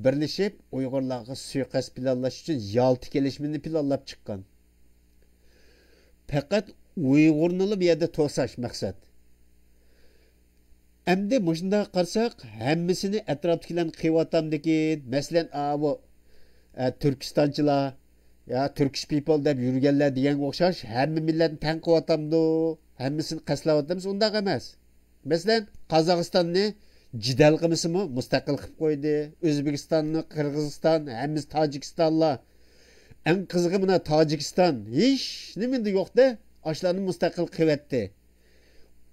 بىرلىشىپ ئۇيغۇرلارغا سۇيىقەست پىلانلاش ئۈچۈن يالتا كېلىشمىنى پىلانلاپ چىققان. پەقەت ئۇيغۇرنىلا بۇ يەردە توساش مەقسەت. ئەمدى مۇشۇنداق قارىساق، ھەممىسىنى ئەتراپتىكىلەرنى قىلىۋاتامدىكىن؟ مەسىلەن، ئاۋۇ، ئە، تۈركىستانچىلار، يا تۈركىش پىپل دەپ يۈرگەنلەر دېگەنگە ئوخشاش ھەممە مىللەتنى تەڭ قىلىۋاتامدۇ؟ ھەممىسىنى قەستلەۋاتامسىز؟ ئۇنداق ئەمەس. مەسىلەن، قازاقىستاننى جېدەل قىلمىسىمۇ مۇستەقىل قىلىپ قويدى. ئۆزبېكىستاننى، قىرغىزىستان، ھەممىسى تاجىكىستانلا. ئەڭ قىزىقى مانا تاجىكىستان ھېچ نېمىدە يوق-دە، ئاشۇلارنى مۇستەقىل قىلىۋەتتى.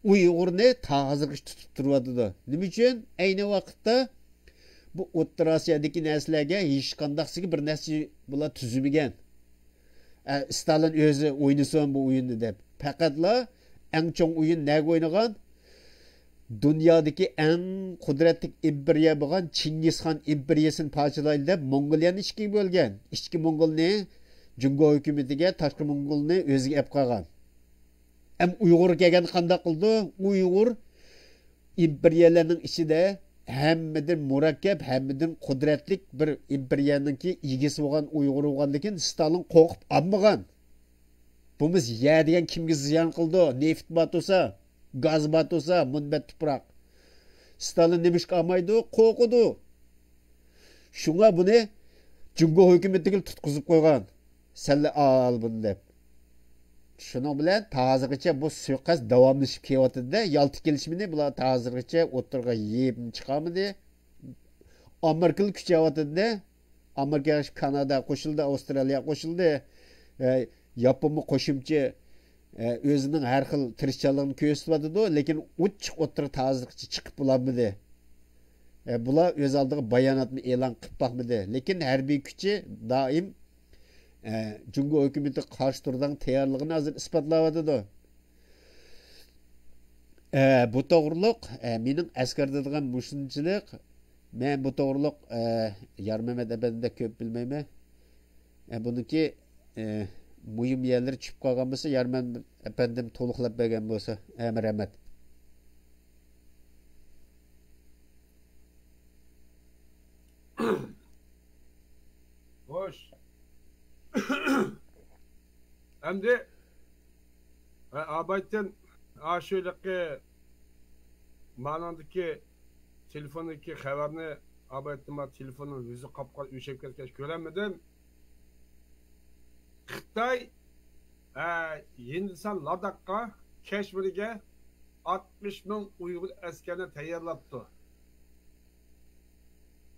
ئۇيغۇرنى تا ھازىرغىچە تۇتۇپ تۇرۇۋاتىدۇ. نېمە ئۈچۈن؟ ئەينى ۋاقىتتا بۇ ئوتتۇرا ئاسىيادىكى نەرسىلەرگە ھېچقانداقسىگە بىر نەرسە بۇلار تۈزمىگەن. ئە، ستالىن ئۆزى ئوينىسۇن بۇ ئويۇننى دەپ. پەقەتلا ئەڭ چوڭ ئويۇن نەگە ئوينىغان؟ دۇنيادىكى ئەڭ قۇدرەتلىك ئىمپېرىيە بولغان چىڭگىزخان ئىمپېرىيەسىنى پارچىلايلى دەپ موڭغۇلىيەنى ئىككىگە بۆلگەن. ئىچكى موڭغۇلنى جۇڭگو ھۆكۈمىتىگە، تاشقى موڭغۇلنى ئۆزىگە ئەپ قالغان. ئەم ئۇيغۇر كەلگەندە قانداق قىلىدۇ؟ ئۇيغۇر ئىمپېرىيەلەرنىڭ ئىچىدە ھەممىدىن مۇرەككەپ، ھەممىدىن قۇدرەتلىك بىر ئىمپېرىيەنىڭكى ئىگىسى بولغان ئۇيغۇر بولغاندىكىن ستالىن قورقۇپ ئالمىغان. بۇمۇ يەر دېگەن كىمگە زىيان قىلىدۇ؟ نېفىت بار تۇرسا، گاز بار تۇرسا، مۇنبەت تۇپراق. ستالىن نېمىشقا ئالمايدۇ؟ قورقىدۇ. شۇڭا بۇنى جۇڭگو ھۆكۈمىتىگە تۇتقۇزۇپ قويغان. سەنلە ئال بۇنى دەپ. شۇنىڭ بىلەن تا ھازىرغىچە بۇ سۇيىقەست داۋاملىشىپ كېلىۋاتىدۇ-دە، يالتا كېلىشىمىنى بۇلار تا ھازىرغىچە ئوتتۇرىغا يېيىپ چىقارمىدى. ئامېرىكىلا كۈچەۋاتىدۇ-دە. ئامېرىكا، كانادا قوشۇلدى، ئاۋسترالىيە قوشۇلدى. ئە، ياپونمۇ قوشۇمچە، ئە، ئۆزىنىڭ ھەر خىل تىرىشچانلىقىنى كۆرسىتىۋاتىدۇ، لېكىن ئوچۇق ئوتتۇرىغا تا ھازىرغىچە چىقىپ بولالمىدى. ئە، بۇلار ئۆز ئالدىغا باياناتمۇ ئېلان قىلىپ باقمىدى. لېكىن ھەربىي كۈچى دائىم، ئە، جۇڭگو ھۆكۈمىتىگە قارشى تۇرىدىغان تەييارلىقىنى ھازىر ئىسپاتلاۋاتىدۇ. ئە، بۇ توغرۇلۇق، ئە، مېنىڭ ئەسكەردە دېگەن مۇشۇنچىلىق. مەن بۇ توغرۇلۇق، ئە، يارمەمەت ئەپەندىدەك كۆپ بىلمەيمەن. ئە، بۇنىڭكى، ئە، مۇھىم يەرلىرى چۈشۈپ قالغان بولسا، يارمەمەت ئەپەندىم تولۇقلاپ بەرگەن بولسا، ئە، رەھمەت. خوش. ئەمدى، ھە، ئابايتىن ئاشۇ ھېلىقى مانىڭدىكى تېلېفوندىكى خەۋەرنى، ئابايتىن ما تېلېفوننىڭ يۈزى قاپقارا ئۆچۈپ كەتكەچ كۆرەلمىدىم. خىتاي، ھە، ھىندىستان لاداخقا كەشمىرگە ئاتمىش مىڭ ئۇيغۇر ئەسكەرنى تەييارلاپتۇ.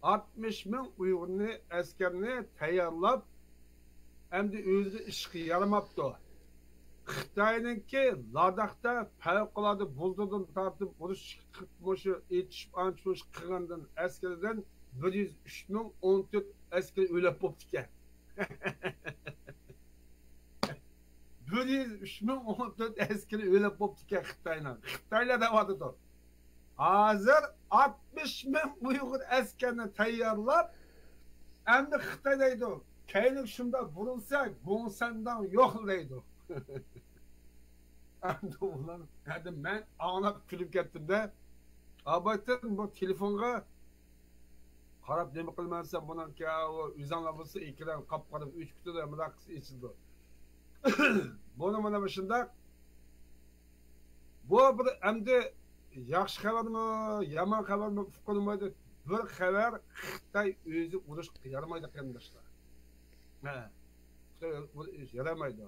ئاتمىش مىڭ ئۇيغۇرنى، ئەسكەرنى تەييارلاپ، ئەمدى ئۆزىگە ئىشقا يارىماپتۇ. خىتاينىڭكى لاداختا پەۋقۇلئاددە بۇلتۇردىن تارتىپ ئۇرۇش، مۇشۇ ئېتىشىپ، ئانچە-مۇنچە قىلغاندىن ئەسكىرىدىن بىر يۈز ئۈچ مىڭ ئون تۆت ئەسكىرى ئۆلۈپ بوپتىكەن. بىر يۈز ئۈچ مىڭ ئون تۆت ئەسكىرى ئۆلۈپ بوپتىكەن خىتاينىڭ. خىتايلار دەۋاتىدۇ. ھازىر ئاتمىش مىڭ ئۇيغۇر ئەسكەرنى تەييارلاپ، ئەمدى خىتاي دەيدۇ، كەينىگە شۇنداق بۇرۇلسا، گوڭسەنداڭ يوق دەيدۇ. ئەمدى ئۇلار، ئەمدى مەن ئاڭلاپ كۈلۈپ كەتتىم-دە. ئابايتىن بۇ تېلېفونغا قاراپ نېمە قىلىمەن دېسەم، بۇنىڭكى ئۇ ئۆزۈڭلار بولسا ئېكران قاپقارا ئۆچۈپ كېتىدۇ، مۇنداق قىلسا ئېچىلىدۇ. بۇنى مانا مۇشۇنداق. بۇ بىر ئەمدى ياخشى خەۋەرمۇ، يامان خەۋەرمۇ ئۇقۇلمايدۇ. بىر خەۋەر، خىتاي ئۆزى ئۇرۇشقا يارىمايدۇ، قېرىنداشلار. ھە. خىتاي ئۇرۇشقا يارىمايدۇ.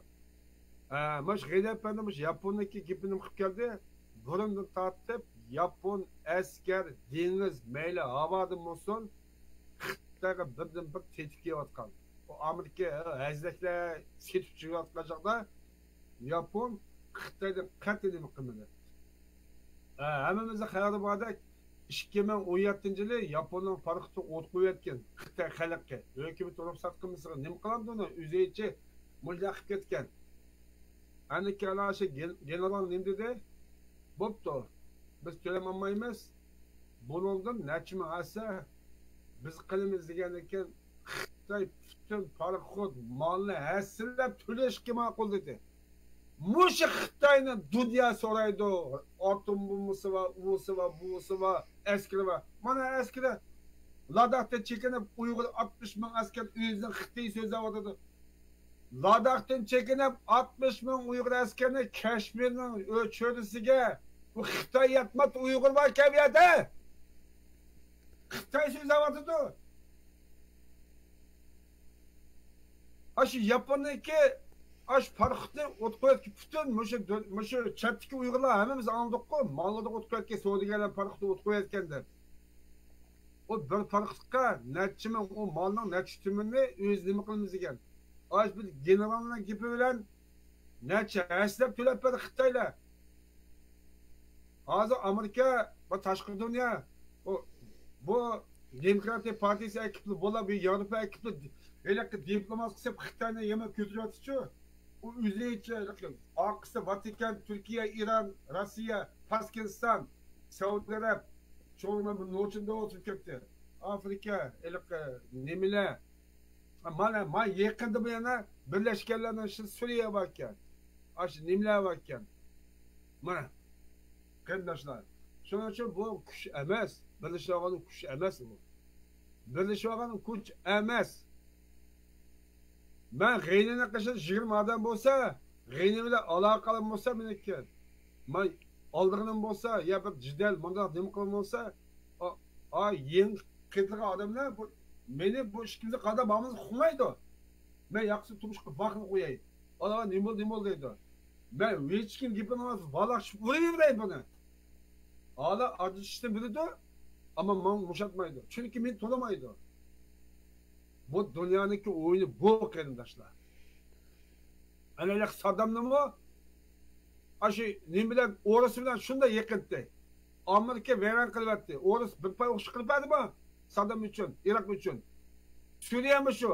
ھە، مۇشۇ غېنى ئەپەندى مۇشۇ ياپوننىڭكى گېپىنى قىلىپ كەلدى. بۇرۇندىن تارتىپ ياپون ئەسكەر، دېڭىز، مەيلى ھاۋادىن بولسۇن، خىتايغا بىردىنبىر تېتىپ كېلىۋاتقان. ئۇ ئامېرىكا ھەززەكلەر سېتىپ چىقىۋاتقان چاغدا ياپون خىتايدىن قەتئىي نېمە قىلمىدى. ھە، ھەممىمىزنىڭ خەۋىرى باردەك، ئىككى مىڭ ئون يەتتىنچى يىلى ياپوننىڭ پاراخوتىغا ئوت قويۇۋەتكەن خىتاي خەلقى. ھۆكۈمىتى رۇخسەت قىلمىسىغا نېمە قىلامدۇ ئۇنى؟ ئۆزىچە مۇشۇنداق قىلىپ كەتكەن. ئەنە كېيىن شۇ گېن-، گېنېرال نېمە دېدى؟ بوپتۇ، بىز تۆلەم ئالمايمىز. بۇنىڭدىن نەچچە مىڭ ھەسسە بىز قىلىمىز دېگەندىن كېيىن خىتاي پۈتۈن پاراخوت مالنى ھەسسىلەپ تۆلەشكە ماقۇل دېدى. مۇشۇ خىتاينى دۇنيا سورايدۇ. ئاتوم بومبىسى بار، ئۇسى بار، بۇسى بار، ئەسكىرى بار. مانا ئەسكىرى لاداختىن چېكىنىپ ئۇيغۇر ئاتمىش مىڭ ئەسكەر ئۆزىنىڭ خىتىي سۆزلەۋاتىدۇ. لاداختىن چېكىنىپ ئاتمىش مىڭ ئۇيغۇر ئەسكەرنى كەشمىرنىڭ ئۆ-، چۆرىسىگە، بۇ خىتاي ياتماپتۇ، ئۇيغۇر باركەن بۇ يەردە. خىتاي سۆزلەۋاتىدۇ. ئاشۇ ياپوننىڭكى ئاشۇ پاراخوتنى ئوت قويۇۋەتكەن، پۈتۈن مۇشۇ، مۇشۇ چەتتىكى ئۇيغۇرلار ھەممىمىز ئاڭلىدۇققۇ، ماللىدا ئوت قويۇۋەتكەن، سودىگەرلەر پاراخوتنى ئوت قويۇۋەتكەن دەپ. ئۇ بىر پاراخوتقا نەچچە مىڭ، ئۇ مالنىڭ نەچچە تۈمىنىنى ئۆزى نېمە قىلىمىز دېگەن. ئاشۇ بىر گېنېرالنىڭ گېپى بىلەن نەچچە ھەسسىلەپ تۆلەپ بەردى خىتايلار. ھازىر ئامېرىكا ۋە تاشقى دۇنيا، بۇ، بۇ دېموكراتىيە پارتىيىسى ئەكىپلا، بۇلار بۇ ياۋروپا ئەكىپلا، ھېلىقى دىپلومات قىلىپ خىتاينى يامان كۆتۈرۈۋاتىدۇچۇ. ئۇ ئۆزىچە ھېلىقى ئارقىسىدا ۋاتىكان، تۈركىيە، ئىران، روسىيە، پاكىستان، سەئۇدى ئەرەب، چوڭ نوچىندا ئولتۇرۇپ كەتتى. ئافرىكا، ھېلىقى نېمىلەر، مانا، مانا يېقىندا بۇ يەنە بىرلەشكەنلەرنىڭ ئىچىدە سۈرىيە باركەن. ئاشۇ نېمىلەر باركەن. مانا، قېرىنداشلار. شۇنىڭ ئۈچۈن بۇ كۈچ ئەمەس. بىرلىشىۋالغان كۈچ ئەمەس بۇ. بىرلىشىۋالغان كۈچ ئەمەس. مەن غېنىنىڭ قېشىدا يىگىرمە ئادەم بولسا، غېنى بىلەن ئالاقە قىلغان بولسا مېنىڭكى. مەن ئالدىرغىنىم بولسا، يا بىر جېدەل، مۇنداق نېمە قىلغان بولسا، ئا، ئا، يېڭى قېتىلغان ئادەملەر بۇ، مېنى بۇ ئىككىمىزنى قادا بامىز ئۇقمايدۇ. مەن ياخشى تۇرمۇشقا باقنى قوياي. ئالا نېمە بولدى، نېمە بولدى دەيدۇ. مەن ھېچكىم گېپىنى ئاڭلىماس، ۋالاقشىپ ئۇرۇۋېرەي بۇنى. ئالا ئاجرىشىشنى بىلىدۇ، ئەمما ماڭا ئوشاتمايدۇ. چۈنكى مېنى تونۇمايدۇ. بۇ دۇنيانىڭكى ئويۇنى بۇ، قېرىنداشلار. ئەنە ھېلىقى سادامنىمۇ ئاشۇ نېمە بىلەن، ئورۇس بىلەن شۇنداق يېقىنتى. ئامېرىكا ۋەيران قىلىۋەتتى. ئورۇس بىر پاي ئوخشاش قىلىپ بەردىمۇ؟ سادام ئۈچۈن، ئىراق ئۈچۈن. سۈرىيەمۇ شۇ.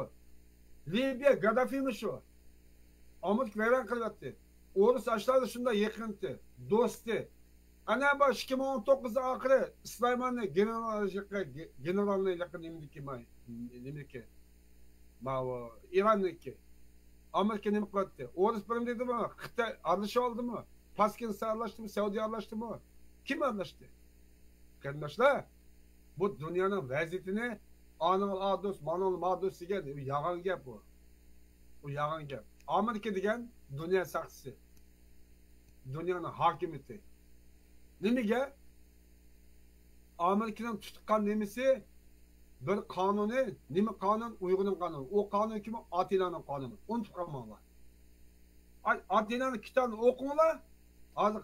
لىبىيە، گاددافىمۇ شۇ. ئامېرىكا ۋەيران قىلىۋەتتى. ئورۇس ئاشۇلاردا شۇنداق يېقىنتى، دوستى. ئەنە بۇ ئىككى مىڭ ئون توققۇز ئاخىرى سۇلايماننى گېنېرال، گېنېرالنى يېقىن نېمىدىكى، نېمىدىكى؟ ماۋۇ ئىراننىڭكى. ئامېرىكا نېمە قىلاتتى؟ ئورۇس بىرىم دېدىمۇ؟ خىتاي ئارىلىشىۋالدىمۇ؟ پاكىستان ئارىلاشتىمۇ؟ سەئۇدىيە ئارىلاشتىمۇ؟ كىم ئارىلاشتى؟ قېرىنداشلار، بۇ دۇنيانىڭ ۋەزىيىتىنى ئانىڭ ئا دوست، مانىڭ ما دوست دېگەن يالغان گەپ بۇ. بۇ يالغان گەپ. ئامېرىكا دېگەن دۇنيا ساقچىسى. دۇنيانىڭ ھاكىمىيىتى. نېمىگە؟ ئامېرىكىنىڭ تۇتقان نېمىسى، بىر قانۇنى، نېمە قانۇن؟ ئۇيغۇرنىڭ قانۇنى. ئۇ قانۇن كىم؟ ئاتىلانىڭ قانۇنى. ئۇنتۇپ قالماڭلار. ئاي، ئاتىلانىڭ كىتابىنى ئوقۇڭلار. ھازىر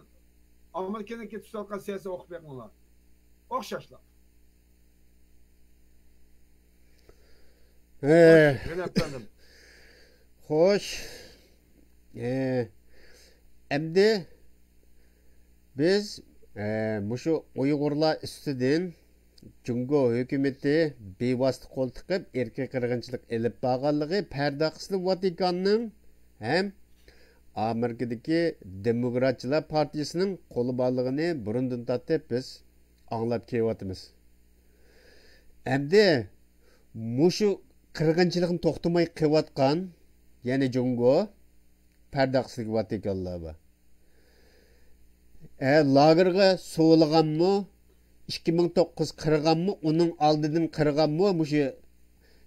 ئامېرىكىنىڭكى تۇتۇۋاتقان سىياسىتىنى ئوقۇپ بېقىڭلار. ئوخشاشلا. ھە. خوش، يەنە ئەپەندىم. خوش. ئە، ئەمدى بىز، ئە، مۇشۇ ئۇيغۇرلار ئۈستىدىن جۇڭگو ھۆكۈمىتى بىۋاسىتە قول تىقىپ ئىرقىي قىرغىنچىلىق ئېلىپ بارغانلىقى پەرداقىسىدا ۋاتىكاننىڭ ھەم ئامېرىكىدىكى دېموكراتچىلار پارتىيىسىنىڭ قولى بارلىقىنى بۇرۇندىن تارتىپ بىز ئاڭلاپ كېلىۋاتىمىز. ئەمدى مۇشۇ قىرغىنچىلىقنى توختىماي قىلىۋاتقان يەنە جۇڭگو، پەرداقىسىدىكى ۋاتىكانلار بار. ئە، لاگېرغا سولىغانمۇ، ئىككى مىڭ توققۇز قىرغانمۇ، ئۇنىڭ ئالدىدىن قىرغانمۇ، مۇشۇ،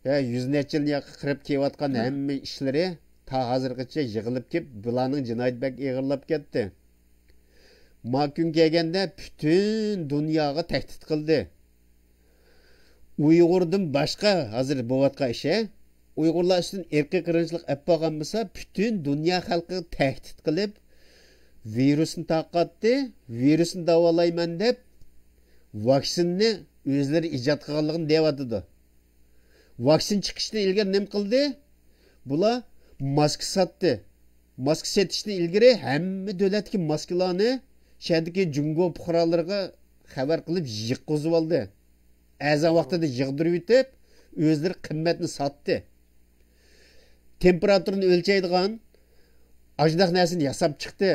ئە، يۈز نەچچە يىلنى ياققا قىرىپ كېلىۋاتقان ھەممە ئىشلىرى تا ھازىرغىچە يىغىلىپ كېلىپ، بۇلارنىڭ جىنايىتى بەك ئېغىرلاپ كەتتى. ما كۈن كەلگەندە پۈتۈن دۇنياغا تەھدىت قىلدى. ئۇيغۇردىن باشقا ھازىر بولۇۋاتقان ئىش، ھە؟ ئۇيغۇرلار ئۈستىدىن ئىرقىي قىرغىنچىلىق ئەپ بارغان بولسا، پۈتۈن دۇنيا خەلقىگە تەھدىت قىلىپ، ۋىرۇسنى تارقاتتى، ۋىرۇسنى داۋالايمەن دەپ، ۋاكسىننى ئۆزلىرى ئىجاد قىلغانلىقىنى دەۋاتىدۇ. ۋاكسىن چىقىشتىن ئىلگىرى نېمە قىلدى؟ بۇلار ماسكا ساتتى. ماسكا سېتىشتىن ئىلگىرى ھەممە دۆلەتتىكى ماسكىلارنى شەھەردىكى جۇڭگو پۇقرالىرىغا خەۋەر قىلىپ يىغقۇزۇۋالدى. ئەزان ۋاقتىدا يىغدۇرۇۋېتىپ، ئۆزلىرى قىممەتنى ساتتى. تېمپېراتۇرىنى ئۆلچەيدىغان ئاشۇنداق نەرسىنى ياساپ چىقتى.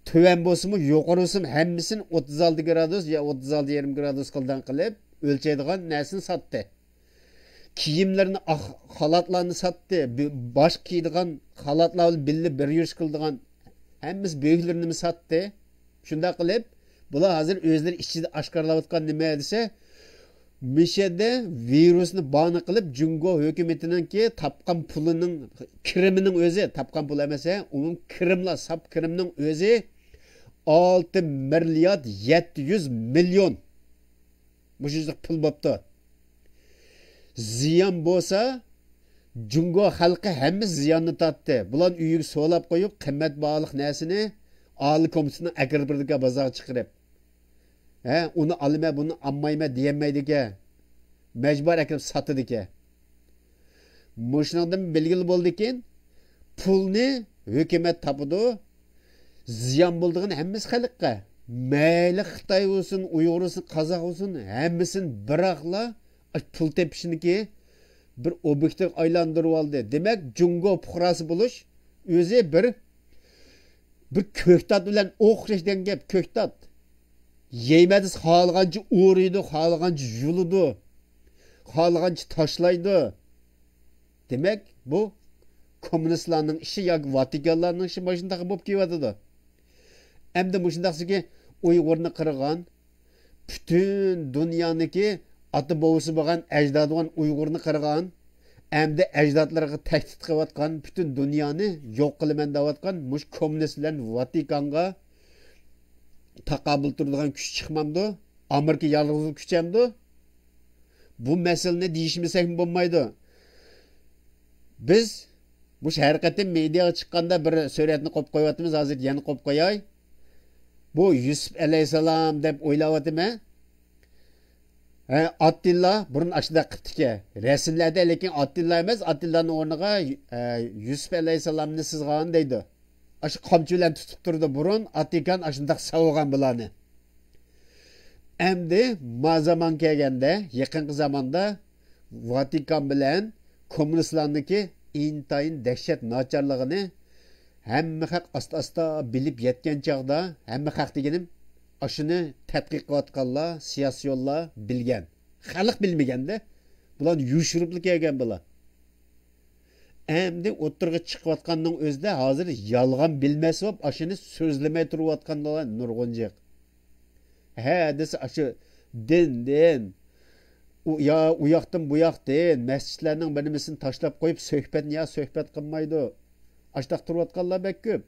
تۆۋەن بولسىمۇ، يۇقىرى بولسىمۇ، ھەممىسىنى ئوتتۇز ئالتە گرادۇس يا ئوتتۇز ئالتە يېرىم گرادۇس قىلدان قىلىپ ئۆلچەيدىغان نەرسىنى ساتتى. كىيىملىرىنى، ئاق خالاتلارنى ساتتى. باشقا كىيىدىغان خالاتلار بىلەن بىللە بىر يۈرۈش قىلىدىغان ھەممىسى بۆكلىرىنىمۇ ساتتى. شۇنداق قىلىپ، بۇلار ھازىر ئۆزلىرى ئىچىدە ئاشكارىلاۋاتقان نېمە دېسە، مىشەدە ۋىرۇسنى باھانە قىلىپ، جۇڭگو ھۆكۈمىتىنىڭكى تاپقان پۇلىنىڭ، كىرىمىنىڭ ئۆزى، تاپقان پۇل ئەمەس، ھە، ئومۇمەن كىرىملا، ساپ كىرىمنىڭ ئۆزى ئالتە مىليارد يەتتە يۈز مىليون. مۇشۇنچىلىك پۇل بوپتۇ. زىيان بولسا، جۇڭگو خەلقى ھەممە زىياننى تارتتى. بۇلار ئۆيىگە سولاپ قويۇپ، قىممەت باھالىق نەرسىنى ئالىي كومىتېتنىڭ ئەكىربىرىدىكى بازارغا چىقىرىپ، ھە، ئۇنى ئالىمەن، بۇنى ئالمايمەن دېيەلمەيدىكەن. مەجبۇر ئەكىرىپ ساتىدىكەن. مۇشۇنىڭدىن بىلگىلى بولىدىكەن، پۇلنى ھۆكۈمەت تاپىدۇ. زىيان بولىدىغىنى ھەممىسى خەلققە. مەيلى خىتاي بولسۇن، ئۇيغۇر بولسۇن، قازاق بولسۇن، ھەممىسىنى بىراقلا پۇل تېپىشنىكى بىر ئوبيېكتىغا ئايلاندۇرۇۋالدى. دېمەك، جۇڭگو پۇقراسى بولۇش ئۆزى بىر، بىر كۆكتات بىلەن ئوخشاش دېگەن گەپ، كۆكتات. يەيمەن دېسە خالىغانچە ئورىيدۇ، خالىغانچە يۇلىدۇ، خالىغانچە تاشلايدۇ. دېمەك، بۇ كوممۇنىستلارنىڭ ئىشى ياكى ۋاتىكانلارنىڭ ئىشى مانا شۇنداق بولۇپ كېلىۋاتىدۇ. ئەمدى مۇشۇنداقسىكى ئۇيغۇرنى قىرغان، پۈتۈن دۇنيانىڭكى ئاتا بوۋىسى بولغان، ئەجدادى بولغان ئۇيغۇرنى قىرغان، ئەمدى ئەجدادلىرىغا تەھدىت قىلىۋاتقان، پۈتۈن دۇنيانى يوق قىلىمەن دەۋاتقان مۇشۇ كوممۇنىست بىلەن ۋاتىكانغا تاقابىل تۇرىدىغان كۈچ چىقمامدۇ؟ ئامېرىكا يالغۇزلا كۈچەمدۇ؟ بۇ مەسىلىنى دېيىشمىسەكمۇ بولمايدۇ. بىز مۇشۇ ھەر قېتىم مېدىياغا چىققاندا بىر سۈرەتنى قويۇپ قويۇۋاتىمىز، ھازىر يەنە قويۇپ قوياي. بۇ يۈسۈپ ئەلەيھىسسالام دەپ ئويلاۋاتىمەن. ھە، ئاتتىلا بۇرۇن ئاشۇنداق قىپتىكەن. رەسىملەردە لېكىن ئاتتىلا ئەمەس، ئاتتىلانىڭ ئورنىغا، ئە، يۈسۈپ ئەلەيھىسسالامنى سىزغان دەيدۇ. ئاشۇ قامچا بىلەن تۇتۇپ تۇرىدۇ. بۇرۇن ۋاتىكان ئاشۇنداق ساۋىغان بۇلارنى. ئەمدى ما زامان كەلگەندە، يېقىنقى زاماندا ۋاتىكان بىلەن كوممۇنىستلارنىڭكى ئىنتايىن دەھشەت ناچارلىقىنى ھەممە خەق ئاستا-ئاستا بىلىپ يەتكەن چاغدا، ھەممە خەق دېگىنىم، ئاشۇنى تەتقىق قىلىۋاتقانلار، سىياسىيونلار بىلگەن. خەلق بىلمىگەندە، بۇلار يوشۇرۇپلا كەلگەن بۇلار. ئەمدى ئوتتۇرىغا چىقىۋاتقاننىڭ ئۆزىدە ھازىر يالغان بىلمەس بولۇپ، ئاشۇنى سۆزلىمەي تۇرۇۋاتقانلار نۇرغۇن جىق. ھە دېسە، ئاشۇ دىن، دىن. ئۇ يا، ئۇ ياقتىن، بۇ ياقتىن، مەسچىتلەرنىڭ بىر نېمىسىنى تاشلاپ قويۇپ، سۆھبەتنى يا سۆھبەت قىلمايدۇ. ئاشتاق تۇرۇۋاتقانلار بەك كۆپ.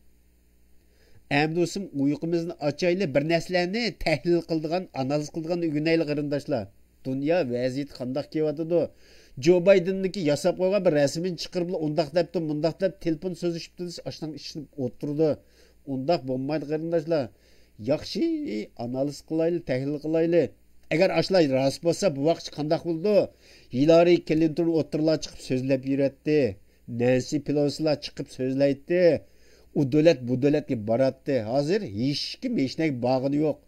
ئەمدى بولسىمۇ ئۇيقۇمىزنى ئاچايلى، بىر نەرسىلەرنى تەھلىل قىلىدىغان، ئانالىز قىلىدىغان ئۆگىنەيلى، قېرىنداشلار. دۇنيا ۋەزىيىتى قانداق كېلىۋاتىدۇ؟ جو بايدېننىڭكى ياساپ قويغان بىر رەسىمىنى چىقىرىپلا، ئۇنداق دەپتۇ، مۇنداق دەپ، تېلېفون سۆزلىشىپتۇ دېسە، ئاشۇنىڭ ئىشىنىپ ئولتۇرىدۇ. ئۇنداق بولمايدۇ، قېرىنداشلار. ياخشى ئانالىز قىلايلى، تەھلىل قىلايلى. ئەگەر ئاشۇلار راست بولسا، بۇ ۋاقىتتا قانداق بولىدۇ؟ ھىلارى كلىنتون ئوتتۇرىلارغا چىقىپ سۆزلەپ يۈرەتتى. نەنسى پېلوسىلار چىقىپ سۆزلەيتتى. ئۇ دۆلەت، بۇ دۆلەتكە باراتتى. ھازىر ھېچكىم ھېچنەگە بارغىنى يوق.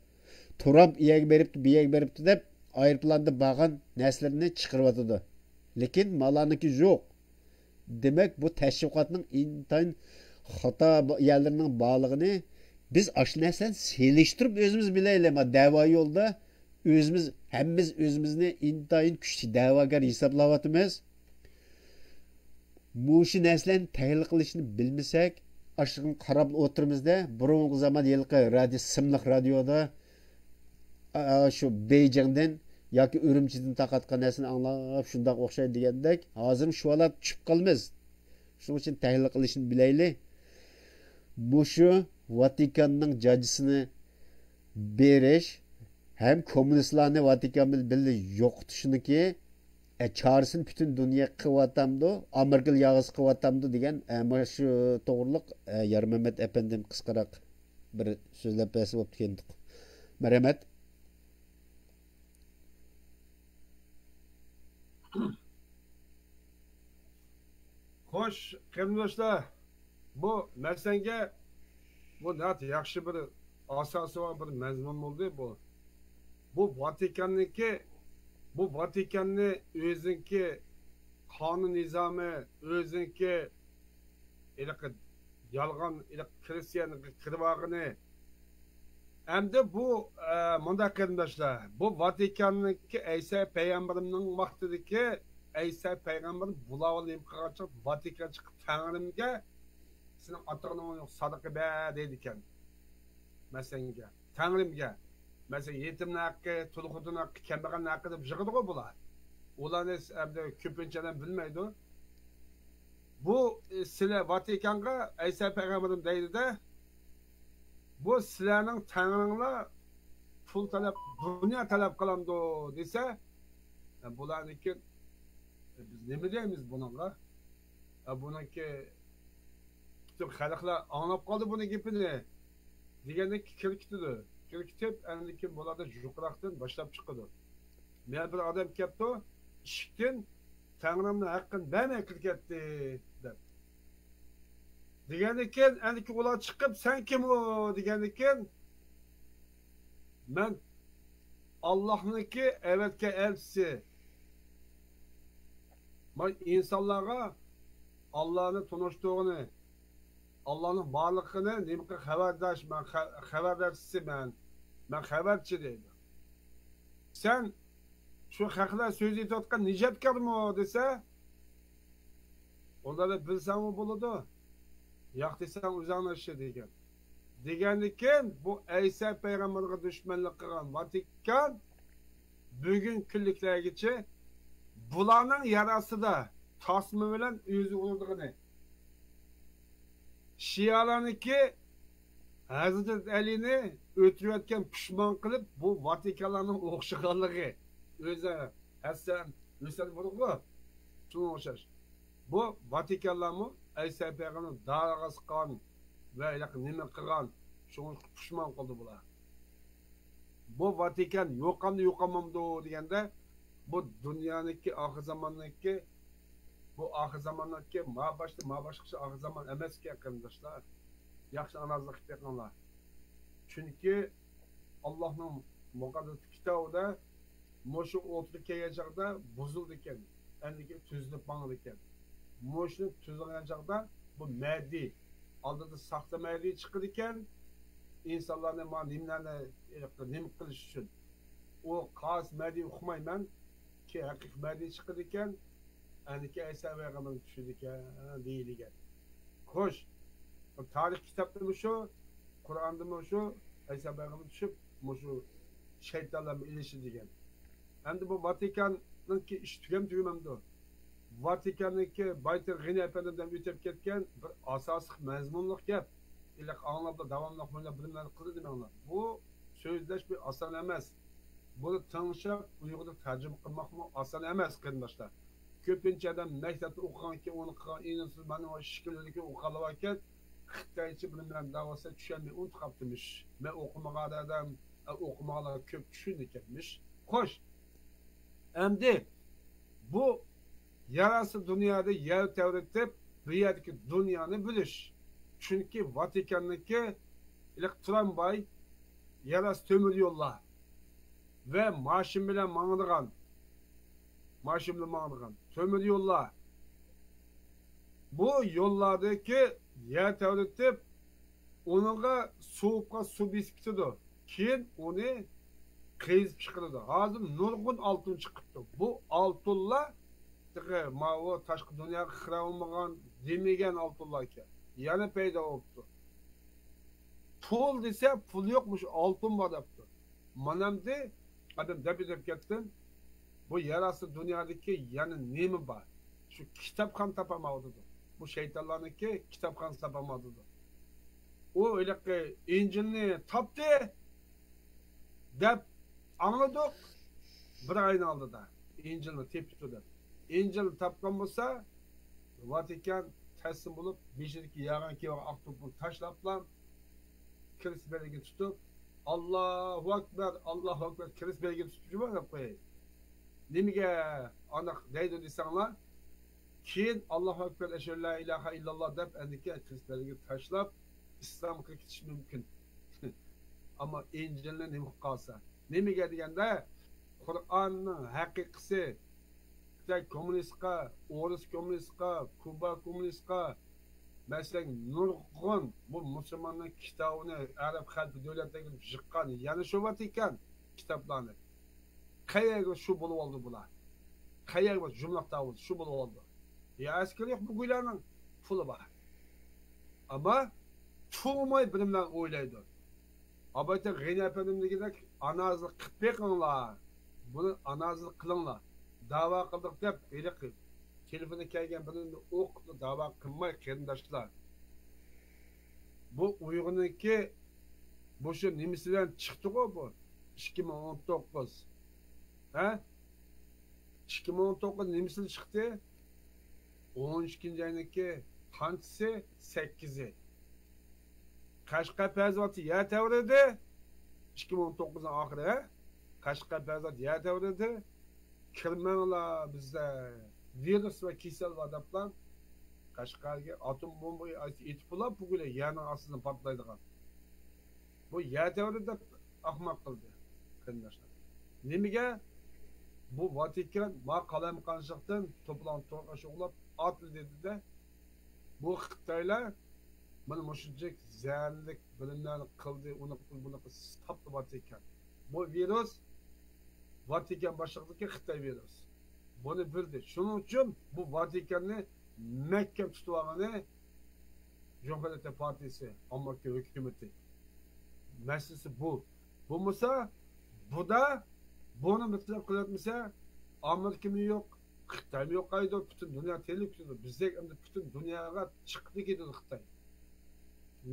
ترامپ ئۇ يەرگە بېرىپتۇ، بۇ يەرگە بېرىپتۇ دەپ، ئايروپىلاندا بارغان نەرسىلىرىنى چىقىرىۋاتىدۇ. لېكىن مالارنىڭكى يوق. دېمەك، بۇ تەشۋىقاتنىڭ ئىنتايىن خاتا ب-، يەرلىرىنىڭ بارلىقىنى بىز ئاشۇ نەرسىلەرنى سېلىشتۇرۇپ ئۆزىمىز بىلەيلى. ما دەۋا يولىدا ئۆزىمىز، ھەممىمىز ئۆزىمىزنى ئىنتايىن كۈچلۈك دەۋاگەر ھېسابلاۋاتىمىز. مۇشۇ نەرسىلەرنى تەھلىل قىلىشنى بىلمىسەك، ئاشۇنى قاراپ ئولتۇرىمىزدە، بۇرۇنقى زامان ھېلىقى رادىيو، سىملىق رادىيودا، ئا، شۇ بېيجىڭدىن ياكى ئۈرۈمچىدىن تارقاتقان نەرسىنى ئاڭلاپ، شۇنداق ئوخشايدۇ دېگەندەك، ھازىرمۇ شۇ ھالەتكە چۈشۈپ قالىمىز. شۇنىڭ ئۈچۈن تەھلىل قىلىشنى بىلەيلى. مۇشۇ ۋاتىكاننىڭ جاجىسىنى بېرىش ھەم كوممۇنىستلارنى ۋاتىكان بىلەن بىللە يوقىتىشنىڭكى، ئە، چارىسىنى پۈتۈن دۇنيا قىلىۋاتامدۇ، ئامېرىكىلا يالغۇز قىلىۋاتامدۇ دېگەن، ئە، مانا شۇ توغرۇلۇق، ئە، يارمەمەت ئەپەندىم قىسقىراق بىر سۆزلەپ بەرسە بوپتىكەن. مەرھەمەت. خوش، قېرىنداشلار، بۇ مەسەلەنگە، بۇ ناھايىتى ياخشى بىر ئاساسى بار بىر مەزمۇن بولدى بۇ. بۇ ۋاتىكاننىڭكى، بۇ ۋاتىكاننى ئۆزىنىڭكى قانۇن نىزامى، ئۆزىنىڭكى ھېلىقى يالغان، ھېلىقى خرىستىيانلىققا كىرىۋالغىنى. ئەمدى بۇ، ئە، مۇنداق قېرىنداشلار، بۇ ۋاتىكاننىڭكى ئەيسا پەيغەمبىرىمنىڭ ۋاقتىدىكى ئەيسا پەيغەمبىر بۇلار بىلەن نېمە قىلغان چىقىپ، ۋاتىكان چىقىپ، تەڭرىمگە سېنىڭ ئاتاڭنىڭ سادىقە بەر دەيدىكەن. مەسىلەنگە، تەڭرىمگە. مەسىلەن، يېتىمنىڭ ھەققى، تۇل خوتۇننىڭ ھەققى، كەمبەغەلنىڭ ھەققى دەپ يىغىدىغۇ بۇلار. ئۇلارنى ئەمدى كۆپىنچە ئادەم بىلمەيدۇ. بۇ، ئە، سىلەر ۋاتىكانغا ئەيسا پەيغەمبىرىم دەيدۇ-دە، بۇ سىلەرنىڭ تەڭرىڭلار پۇل تەلەپ، دۇنيا تەلەپ قىلامدۇ دېسە، ئە، بۇلارنىڭكى، ئە، بىز نېمە دەيمىز بۇنىڭغا؟ ئە، بۇنىڭكى پۈتۈن خەلقلەر ئاڭلاپ قالدى بۇنىڭ گېپىنى، دېگەندىن كېيىن كىرىپ كېتىدۇ. كىرىپ كېتىپ، ئاندىن كېيىن بۇلاردا يۇقىراقتىن باشلاپ چىقىدۇ. مانا بىر ئادەم كەپتۇ، ئىشىكتىن، «تەڭرىمنىڭ ھەققىنى بەرمەي كىرىپ كەتتى» دەپ. دېگەندىن كېيىن، ئاندىن كېيىن ئۇلار چىقىپ، «سەن كىم ئۇ؟» دېگەندىن كېيىن، «مەن ئاللاھنىڭكى ئەۋەتكەن ئەلچىسى. مەن ئىنسانلارغا ئاللانى تونۇشتۇرغىنى، ئاللانىڭ بارلىقىنى نېمە خەۋەرداش، مەن خە-، خەۋەرداشچىسى مەن. مەن خەۋەرچى» دەيدۇ. «سەن شۇ خەقلەر سۆزلىۋاتقان نىجاتكارمۇ؟» دېسە، «ئۇلارنى بىلسەڭمۇ بولىدۇ، ياق دېسەڭ ئۆزۈڭنىڭ ئىشى» دېگەن. دېگەندىن كېيىن بۇ ئەيسا پەيغەمبەرگە دۈشمەنلىك قىلغان ۋاتىكان بۈگۈنكى كۈنلۈكلەرگىچە بۇلارنىڭ يار ئاستىدا تاسما بىلەن ئۆزى ئۇرىدىغىنى، شىئالارنىڭكى ھەزرىتى ئەلىنى ئۆلتۈرۈۋەتكەن پۇشمان قىلىپ، بۇ ۋاتىكانلارنىڭ ئوخشىغانلىقى، ئۆزى ھەسەن، ھۈسەن بولىدىغۇ، شۇنىڭغا ئوخشاش. بۇ ۋاتىكانلارمۇ ئەيسا پەيغەمبەرنى دارغا سىققان ۋە ھېلىقى نېمە قىلغان، شۇڭا پۇشمان قىلدى بۇلار. بۇ ۋاتىكان يوقامدۇ، يوقالمامدۇ دېگەندە، بۇ دۇنيانىڭكى، ئاخىر زاماننىڭكى، بۇ ئاخىر زاماننىڭكى، ما باشتا، ما باشقىچە ئاخىر زامان ئەمەسكەن، قېرىنداشلار. ياخشى ئانالىز قىلىپ بېقىڭلار. چۈنكى ئاللاھنىڭ مۇقەددەس كىتابىدا مۇشۇ ئوتتۇرىغا كەلگەن چاغدا بۇزۇلىدىكەن، ئاندىن كېيىن تۈزۈلۈپ ماڭىدىكەن. مۇشۇنى تۈزۈلگەن چاغدا بۇ مەھدى، ئالدىدا ساختا مەھدى چىقىدىكەن، ئىنسانلارنى ما نېمىلەرنى نېمە قىلىش ئۈچۈن. ئۇ قاسىت مەھدى ئۇقمايمەن، كېيىن ھەقىقىي مەھدى چىقىدىكەن، ئەنىكى ئەيسا پەيغەمبەر چۈشىدىكەن دېيىلگەن. خوش، تارىخ كىتابتىمۇ شۇ، قۇرئاندىمۇ شۇ، ئەيسا پەيغەمبەر چۈشۈپ، مۇشۇ شەيتانلار بىلەن ئېلىشتى دېگەن. ئەمدى بۇ ۋاتىكاننىڭكى ئىشى تۈگەم تۈگىمەمدۇ؟ ۋاتىكاننىڭكى بايتىل غېنى ئەپەندىمدىن ئۆتۈپ كەتكەن بىر ئاساسلىق مەزمۇنلۇق گەپ. ئىللىق ئاڭلاپلا داۋاملىق بىلەن بىلىملەرنى قىلدى دېمەڭلار. بۇ سۆزلەش بىر ئاسان ئەمەس. بۇنى تىڭشاپ، ئۇيغۇردا تەرجىمە قىلماقمۇ ئاسان ئەمەس، قېرىنداشلار. كۆپىنچە ئادەم مەكتەپتە ئوقۇغانكەن، ئۇنى قىلغان ئىنىسى مانا ئىككى كۈندىن كېيىن ئوقۇغانلار باركەن، خىتايچە بىلىم بىلەن داۋاسى چۈشەنمەي ئۇنتۇپ قاپتىمىش. مەن ئوقۇمىغان ئادەم، ئە، ئوقۇمىغانلار كۆپ چۈشىنىدىكەنمىش. خوش، ئەمدى بۇ يەر ئاستى دۇنيادا يەر تەۋرىتىپ، بۇ يەردىكى دۇنيانى بۆلۈش. چۈنكى ۋاتىكاننىڭكى ئىللىق ترامۋاي، يەر ئاستى تۆمۈر يوللار ۋە ماشىنا بىلەن ماڭىدىغان، ماشىنا بىلەن ماڭىدىغان تۆمۈر يوللار، بۇ يوللاردىكى يەر تەۋرىتىپ، ئۇنىڭغا سۇ، سۇ بېسىپ كېتىدۇ. كېيىن ئۇنى قېزىپ چىقىرىدۇ. ھازىر نۇرغۇن ئالتۇن چىقىپتۇ. بۇ ئالتۇنلار تېخى ماۋۇ تاشقى دۇنياغا خىرە بولمىغان، دېمىگەن ئالتۇنلار ئىكەن. يەنە پەيدا بوپتۇ. پۇل دېسە، پۇل يوق، مۇشۇ ئالتۇن بار دەپتۇ. مانا ئەمدى ئادەم دەپ ئۆتۈپ كەتتىم. بۇ يەر ئاستى دۇنيادىكى يەنە نېمە بار؟ شۇ كىتابخانا تاپالمايۋاتىدۇ. بۇ شەيتانلارنىڭكى كىتابخانىسى تاپالمايۋاتىدۇ. ئۇ ھېلىقى ئىنجىلنى تاپتى دەپ ئاڭلىدۇق. بىر ئاينىڭ ئالدىدا ئىنجىلنى تېپىپتۇ دەپ. ئىنجىلنى تاپقان بولسا، ۋاتىكان تەسلىم بولۇپ، بېشىدىكى ياغان كىيىۋالغان ئاق توپىنى تاشلاپلا، كرېست بەلگىنى تۇتۇپ، «ئاللاھۇ ئەكبەر، ئاللاھۇ ئەكبەر»، كرېست بەلگىنى تۇتۇپ جۇمۇ دەپ قوياي. نېمىگە ئانداق دەيدۇ دېسەڭلار، كېيىن «ئاللاھۇ ئەكبەر، ئەشھەدۇ لا ئىلاھە ئىللاللا» دەپ، ئەندىكى كرېست بەلگىنى تاشلاپ، ئىسلامغا كېتىش مۇمكىن. ئەمما ئىنجىلنى نېمە قىلىپ قالسا؟ نېمىگە دېگەندە، قۇرئاننىڭ ھەقىقىسى خىتاي كوممۇنىستقا، ئورۇس كوممۇنىستقا، كۇبا كوممۇنىستقا، مەسىلەن، نۇرغۇن بۇ مۇسۇلماننىڭ كىتابىنى ئەرەب خەلقى دۆلەتلەرگە يىغقان، يەنە شۇ ۋاتىكان كىتابلارنى. قەيەرگە شۇ بولۇۋالدى بۇلار؟ قەيەرگە جۇملۇق داۋۇت شۇ بولۇۋالدى؟ يا ئەسكىرى يوق بۇ گۇيلارنىڭ، پۇلى بار. ئەمما تۇغماي بىر نېمىلەرنى ئويلايدۇ. ئابايتىن غېنى ئەپەندىم دېگۈدەك ئانالىزنى قىلىپ بېقىڭلار. بۇنى ئانالىزنى قىلىڭلار. داۋا قىلدۇق دەپ ھېلىقى تېلېفوندا كەلگەن بىرىنى ئوقۇپ داۋا قىلماي، قېرىنداشلار. بۇ ئۇيغۇرنىڭكى بۇ شۇ نېمىسى بىلەن چىقتىغۇ بۇ؟ ئىككى مىڭ ئون توققۇز. ھە؟ ئىككى مىڭ ئون توققۇز نېمىسى بىلەن چىقتى؟ ئون ئىككىنچى ئاينىڭكى قانچىسى؟ سەككىزى. قەشقەر پەيزاۋات يەر تەۋرىدى. ئىككى مىڭ توققۇزنىڭ ئاخىرى، ھە؟ قەشقەر پەيزاۋات يەر تەۋرىدى. كىرمەڭلار، بىزدە ۋىرۇس ۋە كېسەل بار دەپلا قەشقەرگە ئاتوم بومبا ئېتىپ بولا، بۈگۈن يەرنىڭ ئاستىدىن پارتلايدىغان. بۇ يەر تەۋرىدى دەپ ئاخماق قىلدى، قېرىنداشلار. نېمىگە؟ بۇ ۋاتىكان ما قالايمىقانچىلىقتىن توپىلاڭ تورغا شۇغۇلاپ ئاتلا دېدى-دە، بۇ خىتايلار مانا مۇشۇنچىلىك زەھەرلىك بىلىملەرنى قىلدى، ئۇنى قىلدى، بۇنى قىلدى، ساپلا ۋاتىكان. بۇ ۋىرۇس ۋاتىكان باشلىقىدىكى خىتاي ۋىرۇس. بۇنى بىلدى. شۇنىڭ ئۈچۈن بۇ ۋاتىكاننى مەھكەم تۇتۇۋالغىنى جۇڭخۇا دۆلەت پارتىيىسى، ئامېرىكا ھۆكۈمىتى. مەسىلىسى بۇ. بولمىسا، بۇدا بۇنى بىر تەرەپ قىلىۋەتمىسە، ئامېرىكىمۇ يوق، خىتايمۇ يوقايدۇ، پۈتۈن دۇنيا تېلىپ كېتىدۇ. بىزدەك ئەمدى پۈتۈن دۇنياغا چىقىپ كېتىدۇ خىتاي.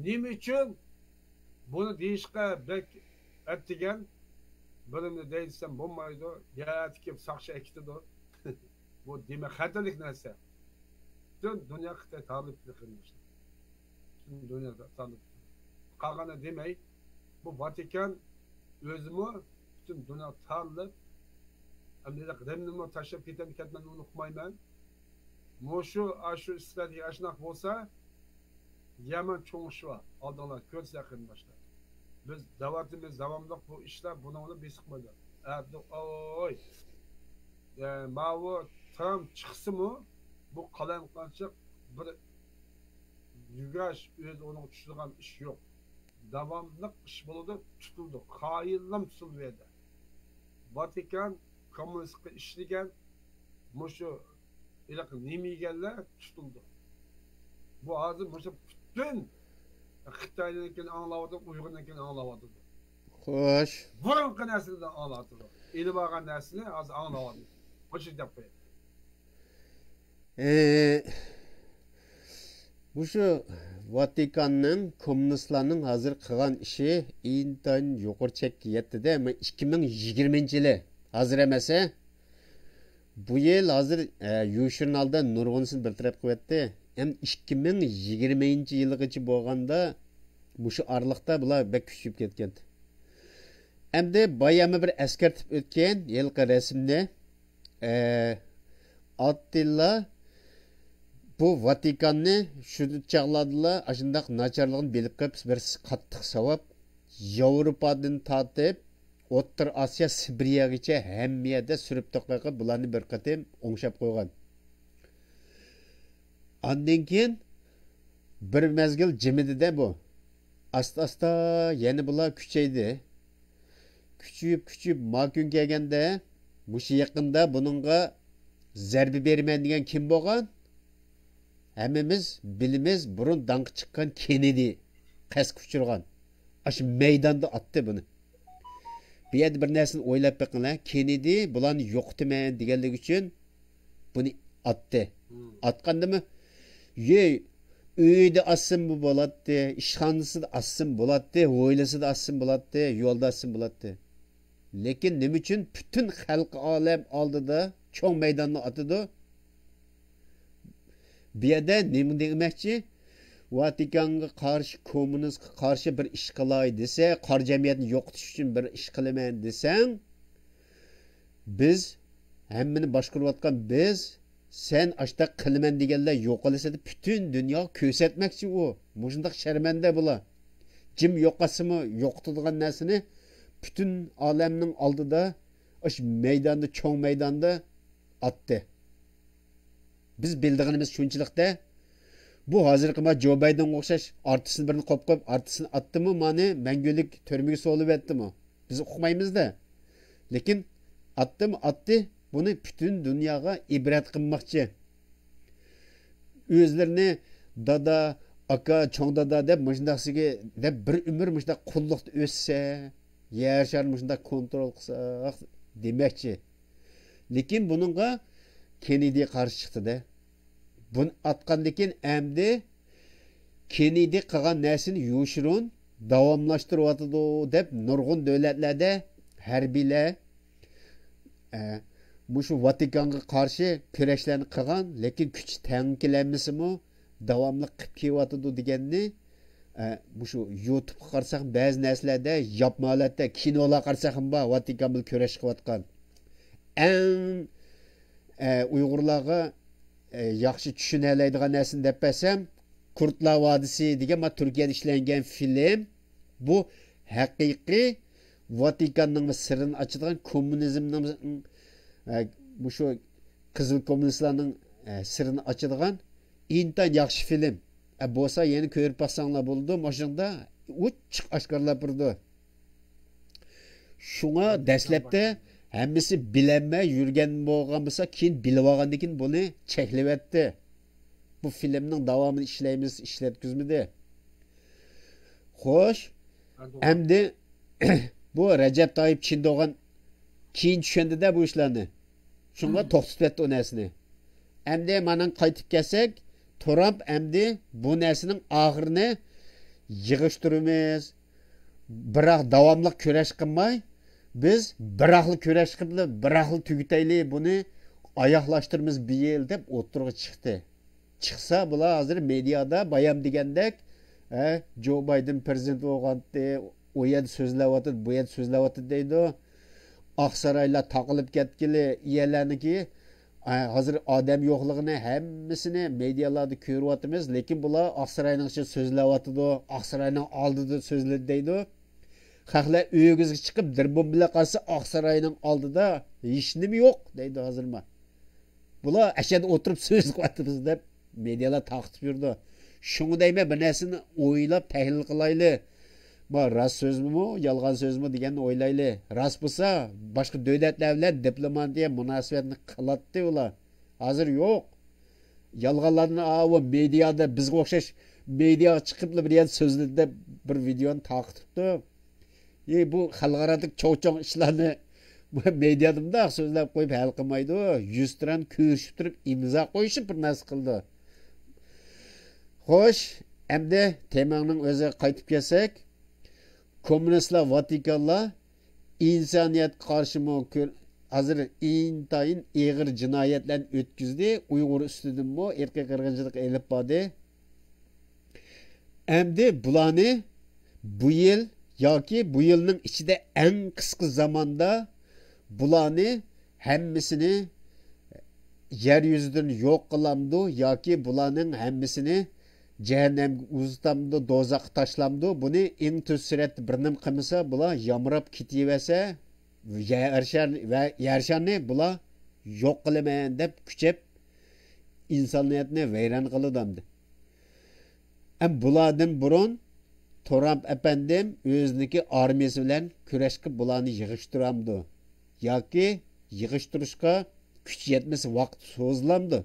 نېمە ئۈچۈن؟ بۇنى دېيىشقا بەك ئەتىگەن، بىرىنى دەي دېسەم بولمايدۇ، يەتىكىپ ساقچى ئەكېتىدۇ. بۇ دېمە خەتەرلىك نەرسە. پۈتۈن دۇنيا خىتاي تارلىپ كېتىدۇ، قېرىنداشلار. پۈتۈن دۇنيا تارلىپ كېتىدۇ. قالغاننى دېمەي، بۇ ۋاتىكان ئۆزىمۇ پۈتۈن دۇنيا تارلىپ، ئەمدى رىمنىمۇ تاشلاپ كېتەمدۇ كەتمەمدۇ ئۇنى ئۇقمايمەن. مۇشۇ، ئاشۇ ئىستراتېگىيە ئاشۇنداق بولسا، يامان چوڭ ئىش بار. ئالدىڭلار كۆرسە، قېرىنداشلار. بىز دەۋاتىمىز داۋاملىق بۇ ئىشلار بۇنىڭ بىلەن بېسىقمايدۇ. ئەدۇ، ئوي. ئە، ماۋۇ ترامپ چىقسىمۇ، بۇ قالايمىقانچىلىق بىر يۈگەش ئۆزى ئۇنىڭغا چۈشىدىغان ئىش يوق. داۋاملىق ئىش بولىدۇ، تۇتۇلىدۇ. خائىنلام تۇتۇلىدۇ بۇ يەردە. ۋاتىكان كوممۇنىستقا ئىشلىگەن، مۇشۇ ھېلىقى نېمە يېگەنلەر تۇتۇلدى. بۇ ھازىر مۇشۇ پۈتۈن خىتاينىڭكىنى ئاڭلاۋاتىدۇ، ئۇيغۇرنىڭكىنى ئاڭلاۋاتىدۇ. خوش. بۇرۇنقى نەرسىلەردىن ئاڭلاۋاتىدۇ. ئېلىپ بارغان نەرسىنى ھازىر ئاڭلاۋاتىدۇ. مۇشۇ دەپ قوياي. ئى، مۇشۇ ۋاتىكاننىڭ، كوممۇنىستلارنىڭ ھازىر قىلغان ئىشى ئىنتايىن يۇقىرى چەككە يەتتى-دە. مانا ئىككى مىڭ يىگىرمىنچى يىلى، ھازىر ئەمەسە، بۇ يىل ھازىر، ئە، يوشۇرۇن ھالدا نۇرغۇنىسىنى بىر تەرەپ قىلىۋەتتى. ئەمدى ئىككى مىڭ يىگىرمىنچى يىلغىچە بولغاندا، مۇشۇ ئارىلىقتا بۇلار بەك كۈچىيىپ كەتكەنتى. ئەمدى بايامى بىر ئەسكەرتىپ ئۆتكەن ھېلىقى رەسىمنى، ئە، ئاتتىلا بۇ ۋاتىكاننى شۇ چاغلاردىلا ئاشۇنداق ناچارلىقىنى بىلىپ قېلىپ، بىر قاتتىق ساۋاب، ياۋروپادىن تارتىپ ئوتتۇرا ئاسىيا، سىبىرىيەگىچە ھەممە يەردە سۈرۈپ توقۇپ، بۇلارنى بىر قېتىم ئوڭشاپ قويغان. ئاندىن كېيىن بىر مەزگىل جىمىدى-دە بۇ. ئاستا-ئاستا يەنە بۇلار كۈچەيدى. كۈچىيىپ، كۈچىيىپ، ما كۈن كەلگەندە، مۇشۇ يېقىندا بۇنىڭغا زەربە بېرىمەن دېگەن كىم بولغان؟ ھەممىمىز بىلىمىز، بۇرۇن داڭقى چىققان كېننېدى قەستكە ئۇچرىغان. ئاشۇ مەيداندا ئاتتى بۇنى. بۇ يەردە بىر نەرسىنى ئويلاپ بېقىڭلار. كېننېدى بۇلارنى يوقىتىمەن دېگەنلىكى ئۈچۈن بۇنى ئاتتى. مم. ئاتقاندىمۇ، يەي، ئۆيىدە ئاتسىمۇ بولاتتى، ئىشخانىسىدا ئاتسىمۇ بولاتتى، ھويلىسىدا ئاتسىمۇ بولاتتى، يولدا ئاتسىمۇ بولاتتى. لېكىن نېمە ئۈچۈن پۈتۈن خەلقى ئالەم ئالدىدا چوڭ مەيداندا ئاتىدۇ؟ بۇ يەردە نېمە دېمەكچى؟ ۋاتىكانغا قارشى، كوممۇنىستقا قارشى بىر ئىش قىلاي دېسە، قارا جەمئىيەتنى يوقىتىش ئۈچۈن بىر ئىش قىلىمەن دېسەڭ، بىز، ھەممىنى باشقۇرۇۋاتقان بىز، سەن ئاشتاق قىلىمەن دېگەنلەر يوقىلىسىدە پۈتۈن دۇنياغا كۆرسەتمەكچى ئۇ. مۇشۇنداق شەرمەندە بۇلار. جىم يوقاتسىمۇ يوقىتىدىغان نەرسىنى پۈتۈن ئالەمنىڭ ئالدىدا ئاشۇ مەيداندا، چوڭ مەيداندا ئاتتى. بىز بىلىدىغىنىمىز شۇنچىلىقتە، بۇ ھازىرقى ما جو بايدېنغا ئوخشاش ئارتىسىنى بىرنى قويۇپ قويۇپ، ئارتىسىنى ئاتتىمۇ، مانى مەڭگۈلۈك تۈرمىگە سولىۋەتتىمۇ؟ بىز ئۇقمايمىز-دە. لېكىن ئاتتىمۇ ئاتتى، بۇنى پۈتۈن دۇنياغا ئىبرەت قىلماقچى. ئۆزلىرىنى دادا، ئاكا، چوڭ دادا دەپ مۇشۇنداقسىگە دەپ بىر ئۆمۈر مۇشۇنداق قۇللۇقتا ئۆتسە، يەر شارىنى مۇشۇنداق كونترول قىلساق دېمەكچى. لېكىن بۇنىڭغا كېننېدى قارشى چىقتى-دە. بۇنى ئاتقاندىن كېيىن ئەمدى كېننېدى قىلغان نەرسىنى يوشۇرۇن داۋاملاشتۇرۇۋاتىدۇ دەپ نۇرغۇن دۆلەتلەردە ھەربىيلەر، ئە، مۇشۇ ۋاتىكانغا قارشى كۈرەشلەرنى قىلغان، لېكىن كۈچى تەڭ كېلەلمىسىمۇ، داۋاملىق قىپ كېلىۋاتىدۇ دېگەننى، ئە، مۇشۇ يۇتۇبقا قارىساق، بەزى نەرسىلەردە ياپما ھالەتتە، كىنولار قارىساق ھەم بار، ۋاتىكان بىلەن كۈرەش قىلىۋاتقان. ئەڭ، ئە، ئۇيغۇرلارغا، ئە، ياخشى چۈشىنەلەيدىغان نەرسىنى دەپ بەرسەم، كۇرتلار ۋادىسى دېگەن، مانا، تۈركىيەدە ئىشلەنگەن فىلىم. بۇ ھەقىقىي ۋاتىكاننىڭ سىرىنى ئاچىدىغان، كوممۇنىزمنىڭ، ئە، مۇشۇ قىزىل كوممۇنىستلارنىڭ، ئە، سىرىنى ئاچىدىغان ئىنتايىن ياخشى فىلىم. ئە، بولسا يەنە كۆرۈپ باقساڭلار بولىدۇ. مۇشۇنىڭدا ئوچۇق ئاشكارىلاپ بېرىدۇ. شۇڭا دەسلەپتە ھەممىسى بىلەلمەي يۈرگەن بولغان بولسا، كېيىن بىلىۋالغاندىن كېيىن بۇنى چەكلىۋەتتى. بۇ فىلىمنىڭ داۋامىنى ئىشلەيمىز، ئىشلەتكۈزمىدى. خوش، ئەمدى بۇ رەجەپ تايىپ چىندوغان كېيىن چۈشەندى-دە بۇ ئىشلارنى. شۇڭا توختىتىۋەتتى ئۇ نەرسىنى. ئەمدى مانا قايتىپ كەلسەك، ترامپ ئەمدى بۇ نەرسىنىڭ ئاخىرىنى يىغىشتۇرىمىز. بىراق داۋاملىق كۈرەش قىلماي، بىز بىراقلا كۈرەش قىلىپ، بىراقلا تۈگىتەيلى، بۇنى ئاياغلاشتۇرىمىز بىر يىل دەپ ئوتتۇرىغا چىقتى. چىقسا، بۇلار ھازىر مېدىيادا بايام دېگەندەك، ھە، جو بايدېن پىرېزىدېنت بولغانتى، ئۇ يەردە سۆزلەۋاتىدۇ، بۇ يەردە سۆزلەۋاتىدۇ دەيدۇ. ئاقسارايلار تاقىلىپ كەتكىلى، يەرلەرنىكى، ھە، ھازىر ئادەم يوقلۇقىنى ھەممىسىنى مېدىيالاردا كۆرۈۋاتىمىز، لېكىن بۇلار ئاقساراينىڭ ئىچىدە سۆزلەۋاتىدۇ، ئاقساراينىڭ ئالدىدا سۆزلىدى دەيدۇ. خەقلەر ئۆگزىگە چىقىپ، دىربۇن بىلەن قارىسا، ئاقساراينىڭ ئالدىدا ھېچنېمە يوق دەيدۇ ھازىرمۇ. بۇلار ئەشەدە ئولتۇرۇپ سۆزلىۋاتىمىز دەپ مېدىيالار تارقىتىپ يۈرىدۇ. شۇڭا دەيمەن، بىر نەرسىنى ئويلاپ تەھلىل قىلايلى. ما راست سۆزمۇ، يالغان سۆزمۇ دېگەننى ئويلايلى. راست بولسا، باشقا دۆلەتلەر بىلەن دىپلوماتىيە مۇناسىۋەتنى قىلاتتى ئۇلار. ھازىر يوق. يالغانلاردىن، ئاۋۇ مېدىيادا بىزگە ئوخشاش مېدىياغا چىقىپلا بىر يەردە سۆزلىدى دەپ بىر ۋىدېئونى تارقىتىپتۇ. ئى، بۇ خەلقئارادىكى چوڭ-چوڭ ئىشلارنى مېدىيادا مۇنداق سۆزلەپ قويۇپ ھەل قىلمايدۇ. يۈزتۇرا كۆرۈشۈپ تۇرۇپ ئىمزا قويۇشۇپ بىر نەرسە قىلىدۇ. خوش، ئەمدى تېماڭنىڭ ئۆزىگە قايتىپ كەلسەك، كوممۇنىستلار، ۋاتىكانلار ئىنسانىيەتكە قارشىمۇ كۆر-، ھازىر ئىنتايىن ئېغىر جىنايەتلەرنى ئۆتكۈزدى. ئۇيغۇر ئۈستىدىنمۇ ئىرقىي قىرغىنچىلىق ئېلىپ باردى. ئەمدى بۇلارنى بۇ يىل ياكى بۇ يىلنىڭ ئىچىدە ئەڭ قىسقا زاماندا بۇلارنى ھەممىسىنى يەر يۈزىدىن يوق قىلامدۇ ياكى بۇلارنىڭ ھەممىسىنى جەھەننەمگە ئۇزىتامدۇ، دوزاخقا تاشلامدۇ؟ بۇنى ئەڭ تېز سۈرئەتتە بىر نېمە قىلمىسا، بۇلار يامراپ كېتىۋەرسە، يەر شارنى، ۋە يەر شارنى بۇلار يوق قىلىمەن دەپ كۈچەپ، ئىنسانىيەتنى ۋەيران قىلىدۇ ئەمدى. ئەم بۇلاردىن بۇرۇن ترامپ ئەپەندىم ئۆزىنىڭكى ئارمىيىسى بىلەن كۈرەش قىلىپ بۇلارنى يىغىشتۇرامدۇ؟ ياكى يىغىشتۇرۇشقا كۈچ يەتمىسە ۋاقىت سوزۇلامدۇ؟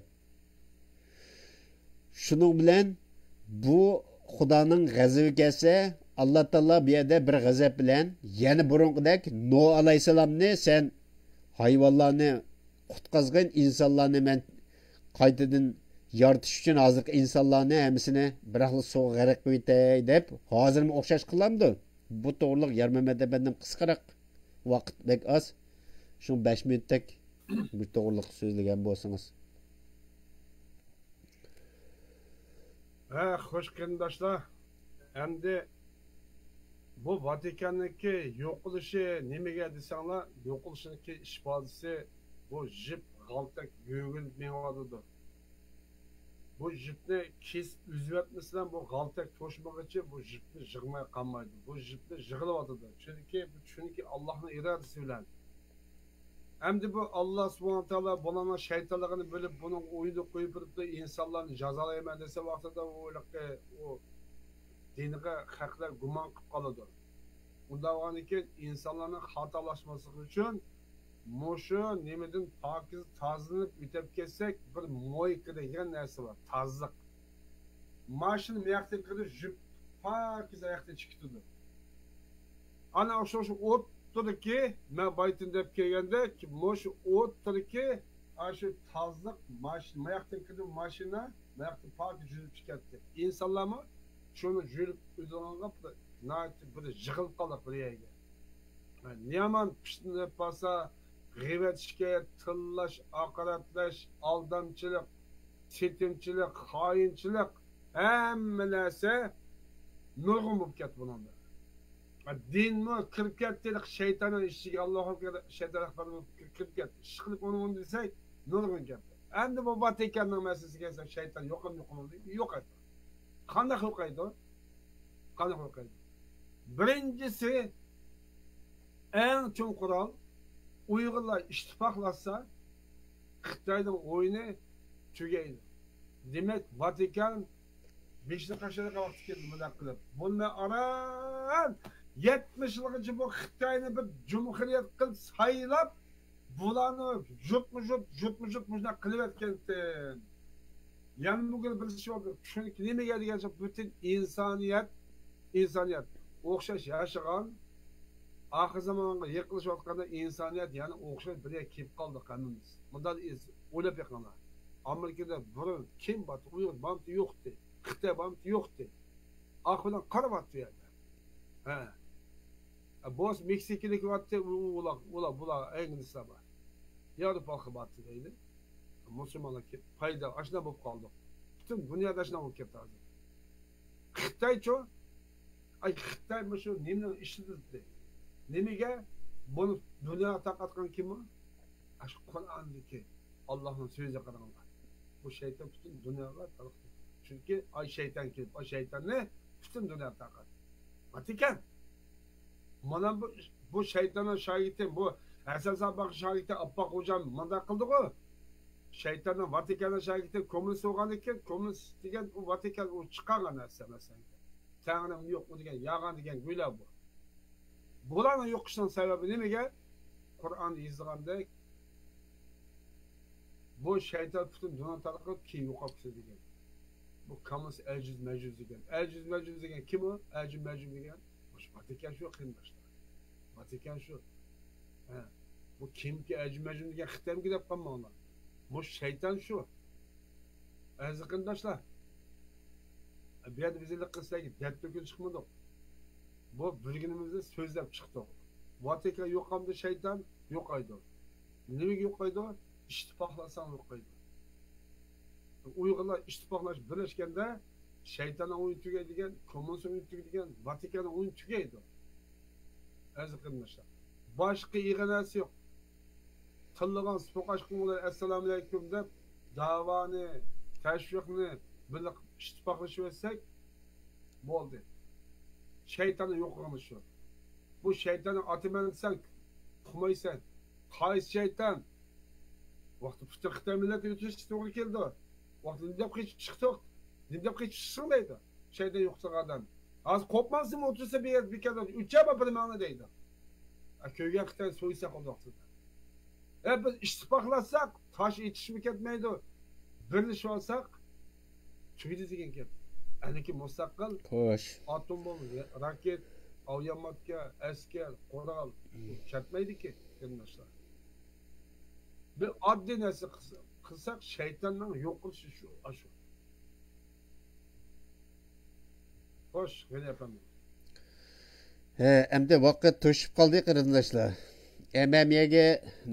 شۇنىڭ بىلەن بۇ خۇدانىڭ غەزىپى كەلسە، ئاللا تائالا بۇ يەردە بىر غەزەپ بىلەن يەنە بۇرۇنقىدەك نوھ ئەلەيھىسسالامنى سەن ھايۋانلارنى قۇتقازغىن، ئىنسانلارنى مەن قايتىدىن يارىتىش ئۈچۈن ھازىرقى ئىنسانلارنى ھەممىسىنى بىراقلا سۇغا غەرق قىلىۋېتەي دەپ ھازىرمۇ ئوخشاش قىلامدۇ؟ بۇ توغرىلىق يارمەمەت ئەپەندىم قىسقىراق، ۋاقىت بەك ئاز، شۇڭا بەش مىنۇتتەك بۇ توغرىلىق سۆزلىگەن بولسىڭىز. ھە، خوش قېرىنداشلار. ئەمدى بۇ ۋاتىكاننىڭكى يوقىلىشى نېمىگە دېسەڭلار، يوقىلىشىنىڭكى ئىپادىسى بۇ جىپ غالتەك يۆگىلىپ مېڭىۋاتىدۇ. بۇ جىپنى كېسىپ ئۈزۈۋەتمىسىلەر، بۇ غالتەك توشمىغىچە بۇ جىپنى يىغماي قالمايدۇ. بۇ جىپنى يىغىۋاتىدۇ. چۈنكى، چۈنكى ئاللاھنىڭ ئىرادىسى بىلەن. ئەمدى بۇ ئاللا سۇبھانە تائالا بۇلارنىڭ شەيتانلىقىنى بىلىپ، بۇنىڭ ئويۇنى قويۇپ بېرىپتۇ، ئىنسانلارنى جازالايمەن دېسە ۋاقتىدا ئۇ ھېلىقى ئۇ دىنىغا خەقلەر گۇمان قىلىپ قالىدۇ. ئۇنداق بولغاندىن كېيىن ئىنسانلارنىڭ خاتالاشماسلىقى ئۈچۈن مۇشۇ نېمىدىن پاكىز تازىلىنىپ ئۆتۈپ كەتسەك، بىر مويكا دېگەن نەرسە بار، تازىلىق. ماشىنا مۇياقتىن كىرىدۇ، جۈپ پاكىز ئاياقتىن چىقىپ كېتىدۇ. ئانا ئوخشاش ئوتتۇرىكى، مەن بايىتىن دەپ كەلگەندەك، مۇشۇ ئوتتۇرىكى، ئاشۇ تازىلىق ماش-، ماياقتىن كىردى ماشىنا، ماياقتىن پاكىز جۈزۈپ چىقىپ كەتتى. ئىنسانلارمۇ شۇنى جۈزۈپ ئۆتىدىغانغا ناھايىتى بىر يىغىلىپ قالدۇق بىر يەرگە. نېمەن پىشتىنىپ بارسا، غىيۋەت، شىكايەت، تىللاش، ھاقارەتلەش، ئالدامچىلىق، سېتىمچىلىق، خائىنچىلىق، ھەممە نەرسە نۇرغۇن بولۇپ كەتتى بۇنىڭدا. دىنمۇ كىرىپ كەتتى شەيتاننىڭ ئىچىگە، ئاللاھۇ ئەكبەر، شەيتان ئەكبەر بولۇپ كىرىپ كەتتى. ئىشقىلىپ ئۇنى ئۇنى دېسەك، نۇرغۇن كەتتى. ئەمدى بۇ ۋاتىكاننىڭ مەسىلىسىگە كەلسەك، شەيتان يوقمۇ يوقمۇ؟ يوقايدۇ. قانداق يوقايدۇ؟ قانداق يوقايدۇ؟ بىرىنچىسى، ئەڭ چوڭ قورال، ئۇيغۇرلار ئىتتىپاقلاشسا، خىتاينىڭ ئويۇنى تۈگەيدۇ. دېمەك، ۋاتىكان بېشىنى قاشلايدىغان ۋاقتى كەلدى بۇنداق قىلىپ. بۇنى مەن ئاران يەتمىش يىلغىچە بۇ خىتاينى بىر جۇمھۇرىيەت قىلىپ سايلاپ، بۇلارنى جۇتمۇ جۇت، جۇتمۇ جۇت مۇشۇنداق قىلىۋەتكەنتىم. يەنە بۇ كۈنى بىرسى شۇ، چۈنكى نېمىگە دېگەن، پۈتۈن ئىنسانىيەت، ئىنسانىيەت ئوخشاش ياشىغان، ئاخىر زامانغا يېقىنلىشىۋاتقاندا ئىنسانىيەت يەنە ئوخشاش بىر يەرگە كېلىپ قالدۇق ھەممىمىز. مۇنداق ئويلاپ بېقىڭلار. ئامېرىكىدا بۇرۇن كىم بارتى؟ ئۇيغۇر بارمىتى؟ يوقتى. خىتاي بارمىتى؟ يوقتى. ئاق بىلەن قارا بارتى ئۇ يەردە. ھە. بولسا مېكسىكىدىكى بارتى، ئۇ-، ئۇلار، ئۇلار، بۇلار ئىنگلىزلار بار. ياۋروپالىق بارتى دەيلى. مۇسۇلمانلار كېلىپ پايدا، ئاشۇنداق بولۇپ قالدۇق. پۈتۈن دۇنيادا ئاشۇنداق بولۇپ كەتتى ھازىر. خىتايچۇ؟ ئاي، خىتاي مۇشۇ نېمىنى ئىشلىتىدۇ؟ نېمىگە؟ بۇنى دۇنياغا تارقاتقان كىم ئۇ؟ ئاشۇ قۇرئاندىكى ئاللاھنىڭ سۆزى، قاراڭلار. بۇ شەيتان پۈتۈن دۇنياغا تارقىتىدۇ. چۈنكى ئاي شەيتان كېلىپ، ئاي شەيتاننى پۈتۈن دۇنياغا تارقاتتى. ۋاتىكان. مانا بۇ، بۇ شەيتاننىڭ شاگىرتى، بۇ ھەسەن ساباق شاگىرتى ئاپپاق خوجام مۇنداق قىلدىغۇ. شەيتاننىڭ، ۋاتىكاننىڭ شاگىرتى كوممۇنىست بولغاندىكىن، كوممۇنىست دېگەن ئۇ ۋاتىكان، ئۇ چىقارغان نەرسە، مەسىلەن. تەڭرىم يوق، ئۇ دېگەن يالغان دېگەن گۆيلەر بۇ. بۇلارنىڭ يوقىشىنىڭ سەۋەبى نېمىگە؟ قۇرئان يېزىلغاندەك، بۇ شەيتان پۈتۈن دۇنيانى تارقىتىپ، كېيىن يوقاپ كېتىدۇ دېگەن. بۇ كامىس ئەجۈز مەجۈز دېگەن. ئەجۈز مەجۈز دېگەن كىم ئۇ؟ ئەجۈز مەجۈز دېگەن مۇشۇ ۋاتىكان شۇ، قېرىنداشلار. ۋاتىكان شۇ. ھە. بۇ كىمكى ئەجۈز مەجۈز دېگەن خىتايمىكى دەپ قالماڭلار. مۇشۇ شەيتان شۇ. ئەزىز قېرىنداشلار، بۇ يەردە بىز ھېلىقى سىلەرگە دەرد تۆكۈن چىقمىدۇق. بۇ بىلگىنىمىزنى سۆزلەپ چىقتۇق. ۋاتىكان يوقامدۇ شەيتان؟ يوقايدۇ. نېمىگە يوقايدۇ؟ ئىتتىپاقلاشساڭ يوقايدۇ. ئۇيغۇرلار ئىتتىپاقلاشىپ بىرلەشكەندە، شەيتاننىڭ ئويۇنى تۈگەيدىكەن، كوممۇنىست ئويۇنى تۈگەيدىكەن، ۋاتىكاننىڭ ئويۇنى تۈگەيدۇ. ئەزىز قېرىنداشلار، باشقا ئېغىر نەرسە يوق. تىللىغان سوقاشقىڭلار ئەسسالامۇئەلەيكۇم دەپ، داۋانى، تەشۋىقنى بىللە ئىتتىپاقلىشىۋەتسەك بولدى. شەيتاننى يوقىغىنى شۇ. بۇ شەيتاننى ئاتىمەن دېسەڭ، ئۇقمايسەن. قايسى شەيتان؟ ۋاقتى پۈتۈن خىتاي مىللەتنى ئۆتۈشكە توغرا كېلىدۇ. ۋاقتى نېمە دەپ قېچىپ چىقتۇق؟ نېمە دەپ قېچىپ چىقسۇڭ دەيدۇ. شەيتان يوقىتىدىغان ئادەم. ھازىر قوپمامسىز ئولتۇرسا بىر يەردە بىكار ئۆچەر بار بىر ماڭا دەيدۇ. ھە، كۆرگەن خىتاي سويساق ئۇنداقسىز. ھە، بىز ئىتتىپاقلاشساق، تاش ئېتىشمۇ كەتمەيدۇ. بىرلىشىپ ئالساق، تۈگىدى دېگەن گەپ. ئەنىكى مۇستەقىل خوش. ئاتوم بومبا، راكېت، ئاۋىئاماتكا، ئەسكەر، قورال، كەتمەيدىكى، قېرىنداشلار. بىر ئاددىي نەرسە قىلسا-، قىلساق، شەيتاننىڭ يوقىلىشى شۇ، ئاشۇ. خوش، غېنى ئەپەندى. ھە، ئەمدى ۋاقىت توشۇپ قالدى، قېرىنداشلار. ئەمەمىيەگە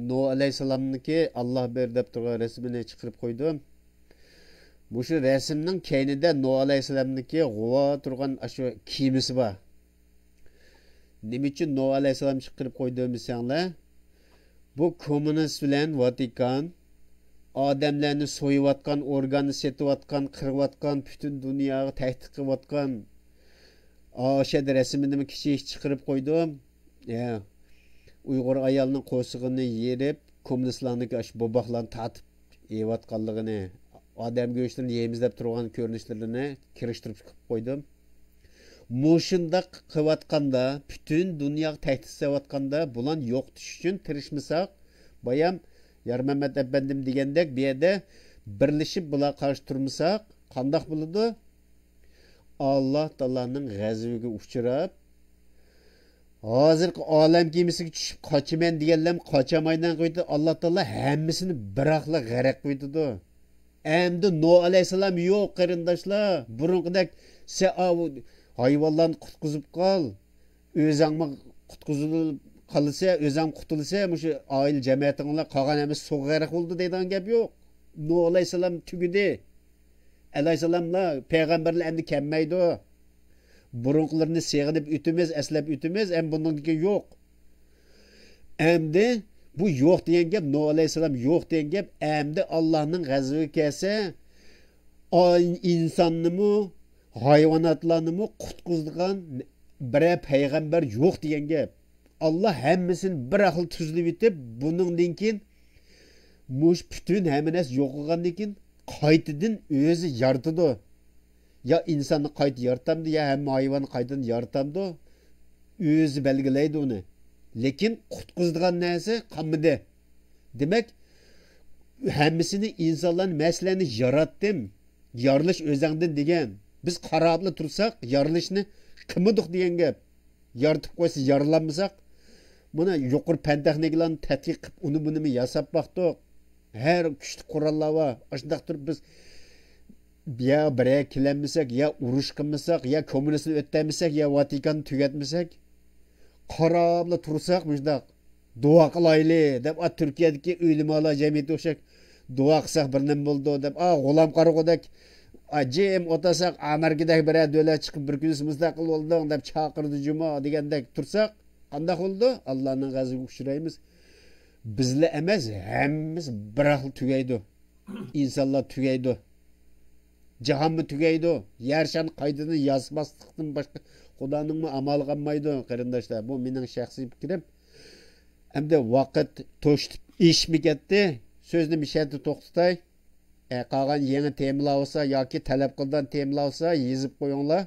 نوح ئەلەيھىسسالامنىڭكى ئاللا بەر دەپ تۇرغان رەسىمىنى چىقىرىپ قويدۇم. مۇشۇ رەسىمنىڭ كەينىدە نوح ئەلەيھىسسالامنىڭكى غۇۋا تۇرغان ئاشۇ كېمىسى بار. نېمە ئۈچۈن نوح ئەلەيھىسسالام چىقىرىپ قويدۇم دېسەڭلار، بۇ كوممۇنىست بىلەن ۋاتىكان ئادەملەرنى سويۇۋاتقان، ئورگاننى سېتىۋاتقان، قىرىۋاتقان، پۈتۈن دۇنياغا تەھدىت قىلىۋاتقان ئاشەد رەسىمىنىمۇ كىچىك چىقىرىپ قويدۇم. يا، ئۇيغۇر ئايالنىڭ قورسىقىنى يېرىپ، كوممۇنىستلارنىڭكى ئاشۇ بوباقلارنى تارتىپ يەۋاتقانلىقىنى، ئادەم گۆشلىرىنى يەيمىز دەپ تۇرغان كۆرۈنۈشلىرىنى كىرىشتۈرۈپ چىقىپ قويدۇم. مۇشۇنداق قىلىۋاتقاندا، پۈتۈن دۇنياغا تەھدىت سېلىۋاتقاندا، بۇلارنى يوقىتىش ئۈچۈن تىرىشمىساق، بايام يارمەمەت ئەپەندىم دېگەندەك، بۇ يەردە بىرلىشىپ بۇلارغا قارشى تۇرمىساق، قانداق بولىدۇ؟ ئاللا تائالانىڭ غەزىپىگە ئۇچراپ، ھازىرقى ئالەم كېمىسىگە چۈشۈپ قاچىمەن دېگەنلەرمۇ قاچالمايدىغان قىلىۋېتىدۇ. ئاللا تائالا ھەممىسىنى بىراقلا غەرق قىلىۋېتىدۇ. ئەمدى نوح ئەلەيھىسسالام يوق، قېرىنداشلار. بۇرۇنقىدەك سەن ئاۋۇ ھايۋانلارنى قۇتقۇزۇپ قال، ئۆزۈڭمۇ قۇتقۇزۇلۇپ قالسا، ئۆزۈڭ قۇتۇلسا، مۇشۇ ئائىلە جەمەتىڭلار قالغان ھەممىسى سۇغا غەرق بولىدۇ دەيدىغان گەپ يوق. نۇھ ئەلەيھىسسالام تۈگىدى. ئەلەيھىسسالاملار، پەيغەمبەرلەر ئەمدى كەلمەيدۇ. بۇرۇنقىلىرىنى سېغىنىپ ئۆتىمىز، ئەسلەپ ئۆتىمىز، ئەمدى بۇندىن كېيىن يوق. ئەمدى بۇ يوق دېگەن گەپ، نۇھ ئەلەيھىسسالام يوق دېگەن گەپ، ئەمدى ئاللانىڭ غەزىپى كەلسە، ئا-، ئىنساننىمۇ، ھايۋاناتلارنىمۇ قۇتقۇزىدىغان بىرەر پەيغەمبەر يوق دېگەن گەپ. ئاللا ھەممىسىنى بىر خىل تۈزلىۋېتىپ، بۇنىڭدىن كېيىن مۇشۇ پۈتۈن ھەممە نەرسە يوقالغاندىن كېيىن قايتىدىن ئۆزى يارىتىدۇ. يا ئىنساننى قايتا يارىتامدۇ، يا ھەممە ھايۋاننى قايتىدىن يارىتامدۇ، ئۆزى بەلگىلەيدۇ ئۇنى. لېكىن قۇتقۇزىدىغان نەرسە قالمىدى. دېمەك، ھەممىسىنى، ئىنسانلارنى، مەسىلەنى ياراتتىم. يارىلىش ئۆزەڭدىن دېگەن. بىز قاراپلا تۇرساق، يارىلىشنى قىلمىدۇق دېگەن گەپ. يارىتىپ قويسا يارىلانمىساق، مانا يۇقىرى پەن تېخنىكىلارنى تەتقىق قىلىپ، ئۇنى بۇنىمۇ ياساپ باقتۇق. ھەر كۈچلۈك قوراللار بار. ئاشۇنداق تۇرۇپ بىز يا بىرەر كېلەلمىسەك، يا ئۇرۇش قىلمىساق، يا كوممۇنىستنى ئۆتتەلمىسەك، يا ۋاتىكاننى تۈگەتمىسەك، قاراپلا تۇرساق مۇشۇنداق، دۇئا قىلايلى دەپ، ئا، تۈركىيەدىكى ئۆلىمالار جەمئىيىتى ئوخشاش دۇئا قىلساق بىر نېمە بولىدۇ دەپ، ئا، غۇلام قارىغۇدەك، ئا، جىم ئولتۇرساق، ئامېرىكىدەك بىرەر دۆلەت چىقىپ، بىر كۈنى مۇستەقىل بولدۇڭ دەپ چاقىرىدۇ جۇمۇ دېگەندەك تۇرساق، قانداق بولىدۇ؟ ئاللانىڭ غەزىپىگە ئۇچرايمىز. بىزلا ئەمەس، ھەممىمىز بىراقلا تۈگەيدۇ. ئىنسانلار تۈگەيدۇ. جاھانمۇ تۈگەيدۇ. يەر شارنى قايتىدىن ياسىماسلىقتىن باشقا خۇدانىڭمۇ ئامالى قالمايدۇ، قېرىنداشلار. بۇ مېنىڭ شەخسىي پىكرىم. ئەمدى ۋاقىت توشتۇپ ئېشىپمۇ كەتتى. سۆزنى مۇشۇ يەردە توختىتاي. ئە، قالغان يېڭى تېمىلار بولسا ياكى تەلەپ قىلىدىغان تېمىلار بولسا يېزىپ قويۇڭلار.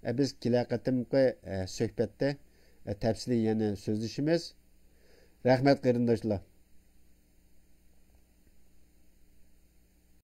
ئە، بىز كېلەر قېتىمقى، ئە، سۆھبەتتە، ئە، تەپسىلىي يەنە سۆزلىشىمىز. رەھمەت، قېرىنداشلار.